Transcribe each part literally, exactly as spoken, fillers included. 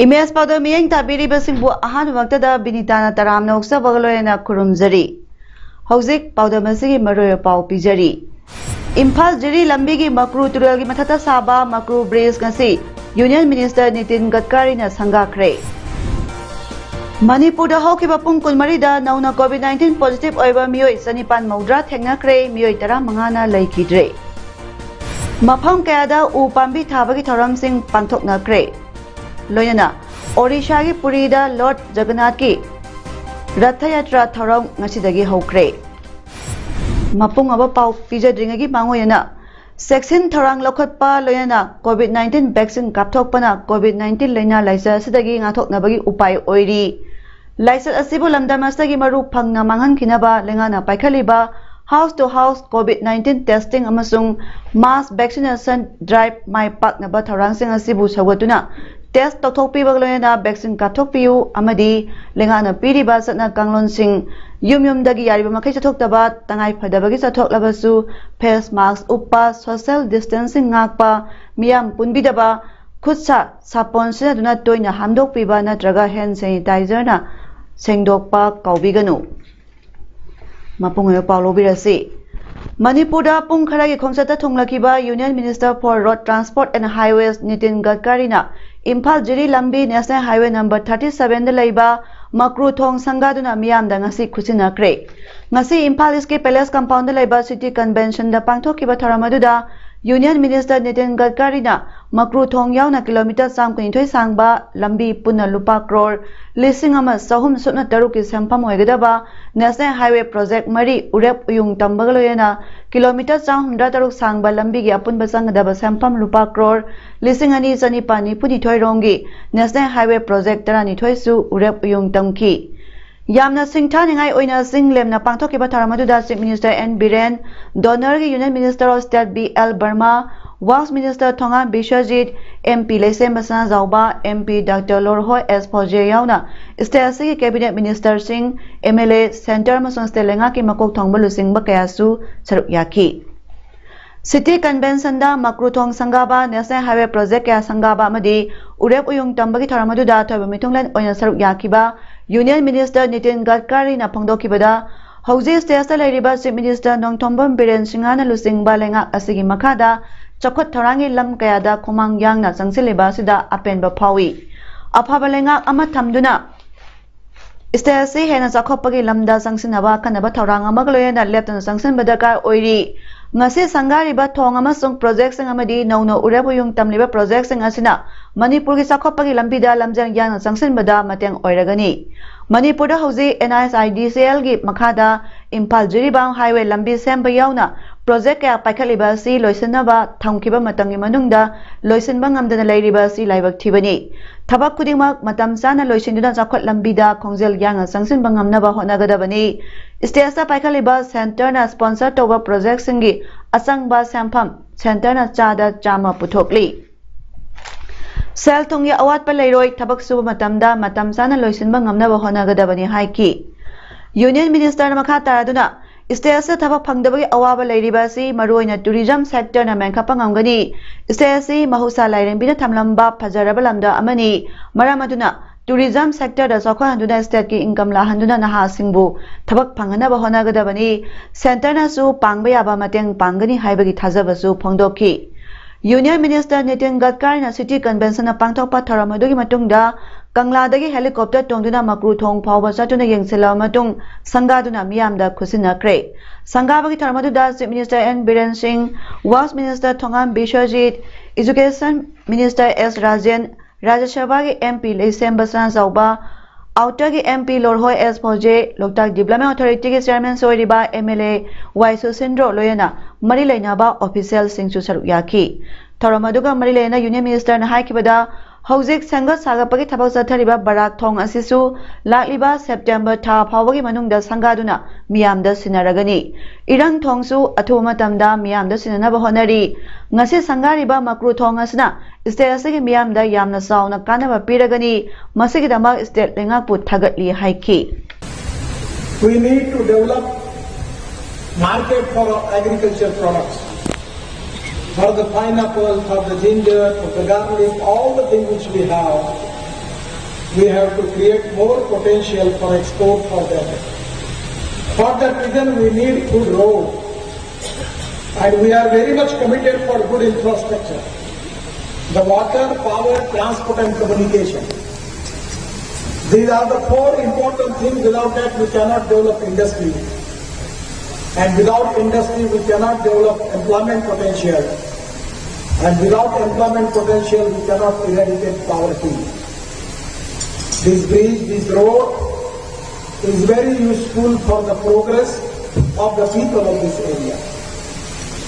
Image ꯄꯥꯎꯗꯝ ꯃꯤꯠꯌꯦꯡ ꯇꯥꯕꯤꯔꯤꯕꯁꯤꯡꯕꯨ ꯑꯍꯥꯟꯕꯃꯛꯇꯗ ꯕꯤꯅꯤꯇꯥꯅ ꯇꯔꯥꯝꯅ ꯑꯣꯛꯆꯕꯒ ꯂꯣꯏꯅꯅ ꯈꯨꯔꯨꯝꯖꯔꯤ꯫ ꯍꯧꯖꯤꯛ ꯄꯥꯎꯗꯝ ꯑꯁꯤꯒꯤ ꯃꯔꯨꯑꯣꯏꯕ ꯄꯥꯎ ꯄꯤꯖꯔꯤ꯫ ꯏꯝꯐꯥꯜ ꯖꯤꯔꯤ ꯂꯝꯕꯤꯒꯤ ꯃꯀ꯭ꯔꯨ ꯇꯨꯔꯦꯜꯒꯤ ꯃꯊꯛꯇ ꯁꯥꯕ ꯃꯀ꯭ꯔꯨ ꯕ꯭ꯔꯤꯖ ꯉꯁꯤ ꯌꯨꯅꯤꯌꯟ ꯃꯤꯅꯤꯁꯇꯔ ꯅꯤꯇꯤꯟ ꯒꯗꯀꯥꯔꯤꯅ ꯁꯪꯒꯥꯈ꯭ꯔꯦ꯫ ꯃꯅꯤꯄꯨꯔꯗ ꯍꯧꯈꯤꯕ ꯄꯨꯡ ꯀꯨꯟꯃꯔꯤꯗ ꯅꯧꯅ ꯀꯣꯚꯤꯗ ꯅꯥꯏꯟꯇꯤꯟ ꯄꯣꯖꯤꯇꯤꯚ ꯑꯣꯏꯕ ꯃꯤꯑꯣꯏ ꯆꯅꯤꯄꯥꯟ ꯃꯧꯗ꯭ꯔꯥ ꯊꯦꯡꯅꯈ꯭ꯔꯦ, ꯃꯤꯑꯣꯏ ꯇꯔꯥꯃꯉꯥꯅ ꯂꯩꯈꯤꯗ꯭ꯔꯦ꯫ ꯃꯐꯝ ꯀꯌꯥꯗ ꯎ ꯄꯥꯝꯕꯤ ꯊꯥꯕꯒꯤ ꯊꯧꯔꯝꯁꯤꯡ ꯄꯥꯡꯊꯣꯛꯅꯈ꯭ꯔꯦ꯫ ꯂꯣꯏꯅꯅ ꯑꯣꯔꯤꯁꯥꯒꯤ ꯄꯨꯔꯤꯗ ꯂꯣꯔꯗ ꯖꯒꯟꯅꯥꯊꯀꯤ ꯔꯊ ꯌꯥꯇ꯭ꯔꯥ ꯊꯧꯔꯝ ꯉꯁꯤꯗꯒꯤ ꯍꯧꯈ꯭ꯔꯦ꯫ ꯃꯄꯨꯡ ꯑꯣꯏꯕ ꯄꯥꯎ ꯄꯤꯖꯗ꯭ꯔꯤꯉꯩꯒꯤ ꯃꯥꯡꯑꯣꯏꯅꯅ ꯆꯦꯛꯁꯤꯟ ꯊꯧꯔꯥꯡ ꯂꯧꯈꯠꯄ, ꯂꯣꯏꯅꯅ ꯀꯣꯚꯤꯗ ꯅꯥꯏꯟꯇꯤꯟ ꯚꯦꯛꯁꯤꯟ ꯀꯥꯞꯊꯣꯛꯄꯅ ꯀꯣꯚꯤꯗ ꯅꯥꯏꯟꯇꯤꯟ ꯂꯥꯏꯅꯥ ꯂꯥꯏꯆꯠ ꯑꯁꯤꯗꯒꯤ ꯉꯥꯛꯊꯣꯛꯅꯕꯒꯤ ꯎꯄꯥꯏ ꯑꯣꯏꯔꯤ꯫ ꯂꯥꯏꯆꯠ ꯑꯁꯤꯕꯨ ꯂꯝꯗꯝ ꯑꯁꯤꯗꯒꯤ ꯃꯔꯨ ꯐꯪꯅ ꯃꯥꯡꯍꯟꯈꯤꯅꯕ ꯂꯩꯉꯥꯛꯅ ꯄꯥꯏꯈꯠꯂꯤꯕ house to house COVID nineteen testing ꯑꯃꯁꯨꯡ mass vaccination drive ꯃꯥꯏ ꯄꯥꯛꯅꯕ ꯊꯧꯔꯥꯡꯁꯤꯡ ꯑꯁꯤꯕꯨ ꯁꯧꯒꯠꯇꯨꯅ test ꯇꯧꯊꯣꯛꯄꯤꯕꯒ ꯂꯣꯏꯅꯅ vaccine ꯀꯥꯞꯊꯣꯛꯄꯤꯌꯨ ꯑꯃꯗꯤ ꯂꯩꯉꯥꯛꯅ ꯄꯤꯔꯤꯕ ꯆꯠꯅ ꯀꯥꯡꯂꯣꯟꯁꯤꯡ, ꯌꯨꯝ ꯌꯨꯝꯗꯒꯤ ꯌꯥꯔꯤꯕ ꯃꯈꯩ ꯆꯠꯊꯣꯛꯇꯕ, ꯇꯉꯥꯏ ꯐꯗꯕꯒꯤ ꯆꯠꯊꯣꯛꯂꯕꯁꯨ face mask ꯎꯞꯄ, social distancing ꯉꯥꯛꯄ, ꯃꯤꯌꯥꯝ ꯄꯨꯟꯕꯤꯗꯕ, ꯈꯨꯠ ꯁꯥ ꯁꯥꯄꯣꯟ ꯁꯤꯖꯤꯟꯅꯗꯨꯅ ꯇꯣꯏꯅ ꯍꯥꯝꯗꯣꯛꯄꯤꯕ ꯅꯠꯇ꯭ꯔꯒ hand sanitizerꯅ ꯁꯦꯡꯗꯣꯛꯄ ꯀꯥꯎꯕꯤꯒꯅꯨ꯫ ꯃꯄꯨꯡ ꯑꯣꯏꯕ ꯄꯥꯎ ꯂꯧꯕꯤꯔꯁꯤ꯫ ꯃꯅꯤꯄꯨꯔꯗ ꯄꯨꯡ ꯈꯔꯒꯤ ꯈꯣꯡꯆꯠꯇ ꯊꯨꯡꯂꯈꯤꯕ Union Minister for Road Transport and Highways Nitin ꯒꯗꯀꯥꯔꯤꯅ Imphal ꯖꯤꯔꯤ ꯂꯝꯕꯤ National Highway number thirty sevenꯗ ꯂꯩꯕ ꯃꯀ꯭ꯔꯨ ꯊꯣꯡ ꯁꯪꯒꯥꯗꯨꯅ ꯃꯤꯌꯥꯝꯗ ꯉꯁꯤ ꯈꯨꯠꯁꯤꯟꯅꯈ꯭ꯔꯦ꯫ ꯉꯁꯤ ꯏꯝꯐꯥꯜ ꯏꯁꯀꯤ Palace Compoundꯗ ꯂꯩꯕ City Conventionꯗ ꯄꯥꯡꯊꯣꯛꯈꯤꯕ ꯊꯧꯔꯝ ꯑꯗꯨꯗ Union Minister ꯅꯤꯇꯤꯟ ꯒꯗꯀꯥꯔꯤꯅ ꯃꯀ꯭ꯔꯨ ꯊꯣꯡ ꯌꯥꯎꯅ ꯀꯤꯂꯣꯃꯤꯇꯔ ꯆꯥꯝꯃ ꯀꯨꯟꯅꯤꯊꯣꯏ ꯁꯥꯡꯕ ꯂꯝꯕꯤ ꯄꯨꯟꯅ ꯂꯨꯄꯥ ꯀ꯭ꯔꯣꯔ ꯂꯤꯁꯤꯡ ꯑꯃ ꯆꯍꯨꯝ ꯁꯨꯞꯅ ꯇꯔꯨꯛꯀꯤ ꯁꯦꯟꯐꯝ ꯑꯣꯏꯒꯗꯕ ꯅꯦꯁꯅꯦꯜ ꯍꯥꯏꯋꯦ ꯄ꯭ꯔꯣꯖꯦꯛ ꯃꯔꯤ ꯎꯔꯦꯞ ꯎꯌꯨꯡ ꯇꯝꯕꯒ ꯂꯣꯏꯅꯅ ꯀꯤꯂꯣꯃꯤꯇꯔ ꯆꯥꯝꯃ ꯍꯨꯝꯗ꯭ꯔꯥ ꯇꯔꯨꯛ ꯁꯥꯡꯕ ꯂꯝꯕꯤꯒꯤ ꯑꯄꯨꯟꯕ ꯆꯪꯒꯗꯕ ꯁꯦꯟꯐꯝ ꯂꯨꯄꯥ ꯀ꯭ꯔꯣꯔ ꯂꯤꯁꯤꯡ ꯑꯅꯤ ꯆꯅꯤꯄꯥꯟ ꯅꯤꯐꯨ ꯅꯤꯊꯣꯏ ꯔꯣꯝꯒꯤ ꯅꯦꯁꯅꯦꯜ ꯍꯥꯏꯋꯦ ꯄ꯭ꯔꯣꯖꯦꯛ ꯇꯔꯥꯅꯤꯊꯣꯏꯁꯨ ꯎꯔꯦꯞ ꯎꯌꯨꯡ ꯇꯝꯈꯤ꯫ ꯌꯥꯝꯅ ꯁꯤꯡꯊꯥꯅꯤꯡꯉꯥꯏ ꯑꯣꯏꯅ ꯆꯤꯡ ꯂꯦꯝꯅ ꯄꯥꯡꯊꯣꯛꯈꯤꯕ ꯊꯧꯔꯝ ꯑꯗꯨꯗ Chief Minister N Biren, DoNER ꯒꯤ Union Minister of State B L Verma, Works Minister Thongam Biswajit, M P Leishemba Sanajaoba, M P Doctor Lorho S Pfoze ꯌꯥꯎꯅ state ꯑꯁꯤꯒꯤ cabinet ministerꯁꯤꯡ, M L A, centre ꯑꯃꯁꯨꯡ state ꯂꯩꯉꯥꯛꯀꯤ ꯃꯀꯣꯛ ꯊꯣꯡꯕ ꯂꯨꯆꯤꯡꯕ ꯀꯌꯥꯁꯨ ꯁꯔꯨꯛ ꯌꯥꯈꯤ꯫ City Conventionꯗ ꯃꯀ꯭ꯔꯨꯊꯣꯡ ꯁꯪꯒꯥꯕ, National Highway Project ꯀꯌꯥ ꯁꯪꯒꯥꯕ ꯑꯃꯗꯤ ꯎꯔꯦꯞ ꯎꯌꯨꯡ ꯇꯝꯕꯒꯤ ꯊꯧꯔꯝ ꯑꯗꯨꯗ ꯑꯊꯣꯏꯕ ꯃꯤꯊꯨꯡꯂꯦꯟ ꯑꯣꯏꯅ ꯁꯔꯨꯛ ꯌꯥꯈꯤꯕ Union Minister ꯅꯤꯇꯤꯟ ꯒꯗꯀꯥꯔꯤꯅ ꯐꯣꯡꯗꯣꯛꯈꯤꯕꯗ, ꯍꯧꯖꯤꯛ stateꯇ ꯂꯩꯔꯤꯕ Chief Minister ꯅꯣꯡꯊꯣꯝꯕꯝ ꯕꯤꯔꯦꯟ ꯁꯤꯡꯍꯅ ꯂꯨꯆꯤꯡꯕ ꯂꯩꯉꯥꯛ ꯑꯁꯤꯒꯤ ꯃꯈꯥꯗ ꯆꯥꯎꯈꯠ ꯊꯧꯔꯥꯡꯒꯤ ꯂꯝ ꯀꯌꯥꯗ ꯈꯨꯃꯥꯡ ꯌꯥꯡꯅ ꯆꯪꯁꯤꯜꯂꯤꯕ ꯑꯁꯤꯗ ꯑꯄꯦꯟꯕ ꯐꯥꯎꯏ꯫ ꯑꯐꯕ ꯂꯩꯉꯥꯛ ꯑꯃ ꯊꯝꯗꯨꯅ state ꯑꯁꯤ ꯍꯦꯟꯅ ꯆꯥꯎꯈꯠꯄꯒꯤ ꯂꯝꯗ ꯆꯪꯁꯤꯟꯅꯕ ꯑꯈꯟꯅꯕ ꯊꯧꯔꯥꯡ ꯑꯃꯒ ꯂꯣꯏꯅꯅ ꯂꯦꯞꯇꯅ ꯆꯪꯁꯤꯟꯕ ꯗꯔꯀꯥꯔ ꯑꯣꯏꯔꯤ꯫ ꯉꯁꯤ ꯁꯪꯒꯥꯔꯤꯕ ꯊꯣꯡ ꯑꯃꯁꯨꯡ projectꯁꯤꯡ ꯑꯃꯗꯤ ꯅꯧꯅ ꯎꯔꯦꯞ ꯎꯌꯨꯡ ꯇꯝꯂꯤꯕ projectꯁꯤꯡ ꯑꯁꯤꯅ ꯃꯅꯤꯄꯨꯔꯒꯤ ꯆꯥꯎꯈꯠꯄꯒꯤ ꯂꯝꯕꯤꯗ ꯂꯝꯖꯦꯜ ꯌꯥꯡꯅ ꯆꯪꯁꯤꯟꯕꯗ ꯃꯇꯦꯡ ꯑꯣꯏꯔꯒꯅꯤ꯫ ꯃꯅꯤꯄꯨꯔꯗ ꯍꯧꯖꯤꯛ NHIDCLꯒꯤ ꯃꯈꯥꯗ ꯏꯝꯐꯥꯜ ꯖꯤꯔꯤꯕꯥꯝ highway ꯂꯝꯕꯤ ꯁꯦꯝꯕ ꯌꯥꯎꯅ project ꯀꯌꯥ ꯄꯥꯏꯈꯠꯂꯤꯕ ꯑꯁꯤ ꯂꯣꯏꯁꯤꯟꯅꯕ ꯊꯝꯈꯤꯕ ꯃꯇꯝꯒꯤ ꯃꯅꯨꯡꯗ ꯂꯣꯏꯁꯤꯟꯕ ꯉꯝꯗꯅ ꯂꯩꯔꯤꯕ ꯑꯁꯤ ꯂꯥꯏꯕꯛ ꯊꯤꯕꯅꯤ꯫ ꯊꯕꯛ ꯈꯨꯗꯤꯡꯃꯛ ꯃꯇꯝ ꯆꯥꯅ ꯂꯣꯏꯁꯤꯟꯗꯨꯅ ꯆꯥꯎꯈꯠ ꯂꯝꯕꯤꯗ ꯈꯣꯡꯖꯦꯜ ꯌꯥꯡꯅ ꯆꯪꯁꯤꯟꯕ ꯉꯝꯅꯕ ꯍꯣꯠꯅꯒꯗꯕꯅꯤ꯫ Stateꯇ ꯄꯥꯏꯈꯠꯂꯤꯕ centreꯅ sponsor ꯇꯧꯕ projectꯁꯤꯡꯒꯤ ꯑꯆꯪꯕ ꯁꯦꯟꯐꯝ centreꯅ ꯆꯥꯗ ꯆꯥꯝꯃ ꯄꯨꯊꯣꯛꯂꯤ꯫ ꯁꯦꯜ ꯊꯨꯝꯒꯤ ꯑꯋꯥꯠꯄ ꯂꯩꯔꯣꯏ, ꯊꯕꯛ ꯁꯨꯕ ꯃꯇꯝꯗ ꯃꯇꯝ ꯆꯥꯅ ꯂꯣꯏꯁꯤꯟꯕ ꯉꯝꯅꯕ ꯍꯣꯠꯅꯒꯗꯕꯅꯤ ꯍꯥꯏꯈꯤ꯫ Union Ministerꯅ ꯃꯈꯥ ꯇꯥꯔꯗꯨꯅ, state ꯑꯁꯤꯗ ꯊꯕꯛ ꯐꯪꯗꯕꯒꯤ ꯑꯋꯥꯕ ꯂꯩꯔꯤꯕ ꯑꯁꯤ ꯃꯔꯨꯑꯣꯏꯅ tourism sectorꯅ ꯃꯦꯟꯈꯠꯄ ꯉꯝꯒꯅꯤ꯫ State ꯑꯁꯤ ꯃꯍꯧꯁꯥ ꯂꯥꯏꯔꯦꯝꯕꯤꯅ ꯊꯝꯂꯝꯕ ꯐꯖꯔꯕ ꯂꯝꯗꯝ ꯑꯃꯅꯤ꯫ ꯃꯔꯝ ꯑꯗꯨꯅ tourism sectorꯗ ꯆꯥꯎꯈꯠꯍꯟꯗꯨꯅ stateꯀꯤ income ꯂꯥꯛꯍꯟꯗꯨꯅ ꯅꯍꯥꯁꯤꯡꯕꯨ ꯊꯕꯛ ꯐꯪꯍꯟꯅꯕ ꯍꯣꯠꯅꯒꯗꯕꯅꯤ꯫ Centreꯅꯁꯨ ꯄꯥꯡꯕ ꯌꯥꯕ ꯃꯇꯦꯡ ꯄꯥꯡꯒꯅꯤ ꯍꯥꯏꯕꯒꯤ ꯊꯥꯖꯕꯁꯨ ꯐꯣꯡꯗꯣꯛꯈꯤ꯫ Union Minister ꯅꯤꯇꯤꯟ ꯒꯗꯀꯥꯔꯤꯅ City Conventionꯅ ꯄꯥꯡꯊꯣꯛꯄ ꯊꯧꯔꯝ ꯑꯗꯨꯒꯤ ꯃꯇꯨꯡꯗ ꯀꯪꯂꯥꯗꯒꯤ helicopter ꯇꯣꯡꯗꯨꯅ ꯃꯀ꯭ꯔꯨ ꯊꯣꯡ ꯐꯥꯎꯕ ꯆꯠꯇꯨꯅ ꯌꯦꯡꯁꯤꯜꯂꯕ ꯃꯇꯨꯡ ꯁꯪꯒꯥꯗꯨꯅ ꯃꯤꯌꯥꯝꯗ ꯈꯨꯠꯁꯤꯟꯅꯈ꯭ꯔꯦ꯫ ꯁꯪꯒꯥꯕꯒꯤ ꯊꯧꯔꯝ ꯑꯗꯨꯗ Chief Minister N ꯕꯤꯔꯦꯟ ꯁꯤꯡ, Works Minister Thongam Biswajit, Education Minister S Rajen, Rajya Sabhagi M P Leishemba ꯁꯅꯥꯖꯥꯎꯕ, Outerꯒꯤ M P ꯂꯣꯔꯍꯣꯏ S ꯐꯥꯎꯖꯦ, ꯂꯣꯛꯇꯥꯛ Development Authorityꯒꯤ Chairman ꯑꯣꯏꯔꯤꯕ M L A Y ꯁꯨꯁꯤꯟꯗ꯭ꯔꯣ ꯂꯣꯏꯅꯅ ꯃꯔꯤ ꯂꯩꯅꯕ officialꯁꯤꯡꯁꯨ ꯁꯔꯨꯛ ꯌꯥꯈꯤ꯫ ꯊꯧꯔꯝ ꯑꯗꯨꯒ ꯃꯔꯤ ꯂꯩꯅꯅ Union Ministerꯅ ꯍꯥꯏꯈꯤꯕꯗ, ꯍꯧꯖꯤꯛ ꯁꯪꯒ ꯁꯥꯒꯠꯄꯒꯤ ꯊꯕꯛ ꯆꯠꯊꯔꯤꯕ ꯕꯔꯥꯛ ꯊꯣꯡ ꯑꯁꯤꯁꯨ ꯂꯥꯛꯂꯤꯕ September ꯊꯥ ꯐꯥꯎꯕꯒꯤ ꯃꯅꯨꯡꯗ ꯁꯪꯒꯥꯗꯨꯅ ꯃꯤꯌꯥꯝꯗ ꯁꯤꯟꯅꯔꯒꯅꯤ꯫ ꯏꯔꯪ ꯊꯣꯡꯁꯨ ꯑꯊꯨꯕ ꯃꯇꯝꯗ ꯃꯤꯌꯥꯝꯗ ꯁꯤꯟꯅꯅꯕ ꯍꯣꯠꯅꯔꯤ꯫ ꯉꯁꯤ ꯁꯪꯒꯥꯔꯤꯕ ꯃꯀ꯭ꯔꯨ ꯊꯣꯡ ꯑꯁꯤꯅ state ꯑꯁꯤꯒꯤ ꯃꯤꯌꯥꯝꯗ ꯌꯥꯝꯅ ꯆꯥꯎꯅ ꯀꯥꯟꯅꯕ ꯄꯤꯔꯒꯅꯤ꯫ ꯃꯁꯤꯒꯤꯗꯃꯛ state ꯂꯩꯉꯥꯛꯄꯨ ꯊꯥꯒꯠꯂꯤ ꯍꯥꯏꯈꯤ꯫ We need to develop market for our agriculture products, for the pineapple, for the ginger, for the garlic, all the things which we have. We have to create more potential for export for them. For that reason, we need good road. And we are very much committed for good infrastructure. The water, power, transport and communication. These are the four important things. Without that, we cannot develop industry. And without industry, we cannot develop employment potential. And without employment potential, we cannot eradicate poverty. This bridge, this road is very useful for the progress of the people of this area.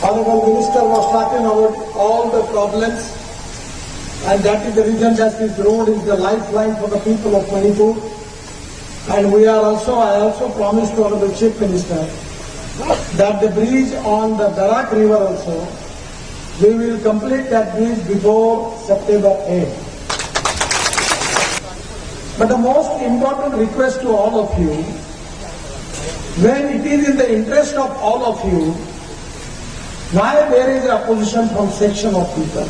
Honorable Minister was talking about all the problems, and that is the reason that this road is the lifeline for the people of Manipur. And we are also, I also promised to Honorable Chief Minister that the bridge on the Barak River also, we will complete that bridge before September end. But the most important request to all of you, when it is in the interest of all of you, why there is opposition from section of people?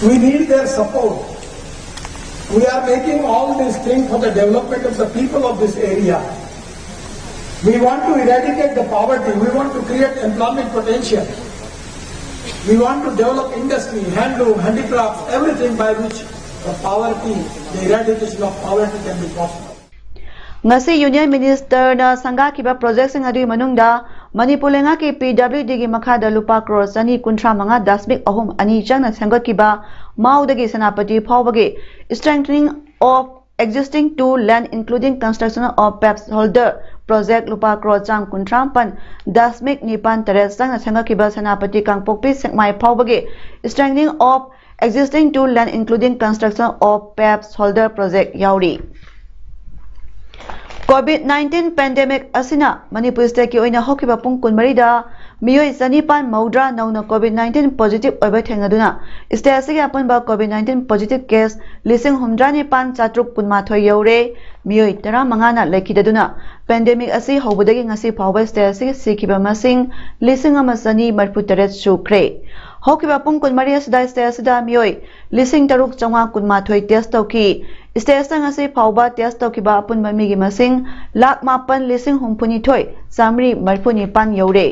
We need their support. We are making all these things for the development of the people of this area. We want to eradicate the poverty. We want to create employment potential. We want to develop industry, handloom, handicrafts, everything by which the poverty, the eradication of poverty can be possible. ꯉꯁꯤ Union Ministerꯅ ꯁꯪꯒꯥꯈꯤꯕ projectꯁꯤꯡ ꯑꯗꯨꯒꯤ ꯃꯅꯨꯡꯗ ꯃꯅꯤꯄꯨꯔ ꯂꯩꯉꯥꯛꯀꯤ P W Dꯒꯤ ꯃꯈꯥꯗ ꯂꯨꯄꯥ ꯀ꯭ꯔꯣꯔ ꯆꯅꯤ ꯀꯨꯟꯊ꯭ꯔꯥ ꯃꯉꯥ ꯗꯁꯃꯤꯛ ꯑꯍꯨꯝ ꯑꯅꯤ ꯆꯪꯅ ꯁꯦꯝꯒꯠꯈꯤꯕ ꯃꯥꯎꯗꯒꯤ ꯁꯦꯅꯥꯄꯇꯤ ꯐꯥꯎꯕꯒꯤ Strengthening of Existing Two Lane Including Construction of Paved Shoulder Project ꯂꯨꯄꯥ ꯀ꯭ꯔꯣꯔ ꯆꯥꯝ ꯀꯨꯟꯊ꯭ꯔꯥ ꯃꯥꯄꯟ ꯗꯁꯃꯤꯛ ꯅꯤꯄꯥꯟ ꯇꯔꯦꯠ ꯆꯪꯅ ꯁꯦꯝꯒꯠꯈꯤꯕ ꯁꯦꯅꯥꯄꯇꯤ ꯀꯥꯡꯄꯣꯛꯄꯤ ꯁꯦꯛꯃꯥꯏ ꯐꯥꯎꯕꯒꯤ Strengthening of Existing Two Lane Including Construction of Paved Shoulder Project ꯌꯥꯎꯔꯤ꯫ COVID nineteen pandemic ꯑꯁꯤꯅ ꯃꯅꯤꯄꯨꯔ stateꯀꯤ ꯑꯣꯏꯅ ꯍꯧꯈꯤꯕ ꯄꯨꯡ ꯀꯨꯟꯃꯔꯤꯗ ꯃꯤꯑꯣꯏ ꯆꯅꯤꯄꯥꯟ ꯃꯧꯗ꯭ꯔꯥ ꯅꯧꯅ COVID nineteen positive ꯑꯣꯏꯕ ꯊꯦꯡꯅꯗꯨꯅ state ꯑꯁꯤꯒꯤ ꯑꯄꯨꯟꯕ COVID nineteen positive case ꯂꯤꯁꯤꯡ ꯍꯨꯝꯗ꯭ꯔꯥ ꯅꯤꯄꯥꯟ ꯆꯥꯇ꯭ꯔꯨꯛ ꯀꯨꯟꯃꯥꯊꯣꯏ ꯌꯧꯔꯦ꯫ ꯃꯤꯑꯣꯏ ꯇꯔꯥꯃꯉꯥꯅ ꯂꯩꯈꯤꯗꯗꯨꯅ pandemic ꯑꯁꯤ ꯍꯧꯕꯗꯒꯤ ꯉꯁꯤ ꯐꯥꯎꯕ state ꯑꯁꯤꯒꯤ ꯁꯤꯈꯤꯕ ꯃꯁꯤꯡ ꯂꯤꯁꯤꯡ ꯑꯃ ꯆꯅꯤ ꯃꯔꯤꯐꯨ ꯇꯔꯦꯠ ꯁꯨꯈ꯭ꯔꯦ꯫ ꯍꯧꯈꯤꯕ ꯄꯨꯡ ꯀꯨꯟꯃꯔꯤ ꯑꯁꯤꯗ state ꯑꯁꯤꯗ ꯃꯤꯑꯣꯏ ꯂꯤꯁꯤꯡ ꯇꯔꯨꯛ ꯆꯥꯝꯃꯉꯥ ꯀꯨꯟꯃꯥꯊꯣꯏ test ꯇꯧꯈꯤ꯫ State ꯑꯁꯤꯗ ꯉꯁꯤ ꯐꯥꯎꯕ test ꯇꯧꯈꯤꯕ ꯑꯄꯨꯟꯕ ꯃꯤꯒꯤ ꯃꯁꯤꯡ ꯂꯥꯈ ꯃꯥꯄꯟ ꯂꯤꯁꯤꯡ ꯍꯨꯝꯐꯨꯅꯤꯊꯣꯏ ꯆꯥꯃꯔꯤ ꯃꯔꯤꯐꯨ ꯅꯤꯄꯥꯟ ꯌꯧꯔꯦ꯫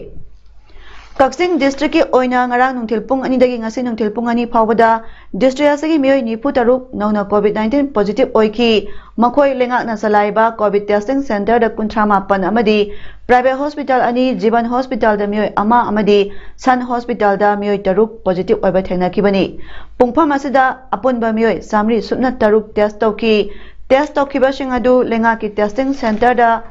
ꯀꯛꯆꯤꯡ districtꯀꯤ ꯑꯣꯏꯅ ꯉꯔꯥꯡ ꯅꯨꯡꯊꯤꯜ ꯄꯨꯡ ꯑꯅꯤꯗꯒꯤ ꯉꯁꯤ ꯅꯨꯡꯊꯤꯜ ꯄꯨꯡ ꯑꯅꯤ ꯐꯥꯎꯕꯗ district ꯑꯁꯤꯒꯤ ꯃꯤꯑꯣꯏ ꯅꯤꯐꯨ ꯇꯔꯨꯛ ꯅꯧꯅ COVID nineteen positive ꯑꯣꯏꯈꯤ꯫ ꯃꯈꯣꯏ ꯂꯩꯉꯥꯛꯅ ꯆꯂꯥꯏꯕ COVID testing centreꯗ ꯀꯨꯟꯊ꯭ꯔꯥ ꯃꯥꯄꯟ ꯑꯃꯗꯤ private hospital ꯑꯅꯤ, ꯖꯤꯕꯟ hospitalꯗ ꯃꯤꯑꯣꯏ ꯑꯃ ꯑꯃꯗꯤ Sun hospitalꯗ ꯃꯤꯑꯣꯏ ꯇꯔꯨꯛ positive ꯑꯣꯏꯕ ꯊꯦꯡꯅꯈꯤꯕꯅꯤ꯫ ꯄꯨꯡꯐꯝ ꯑꯁꯤꯗ ꯑꯄꯨꯟꯕ ꯃꯤꯑꯣꯏ ꯆꯥꯃꯔꯤ ꯁꯨꯞꯅ ꯇꯔꯨꯛ test ꯇꯧꯈꯤ꯫ Test ꯇꯧꯈꯤꯕꯁꯤꯡ ꯑꯗꯨ ꯂꯩꯉꯥꯛꯀꯤ testing centreꯗ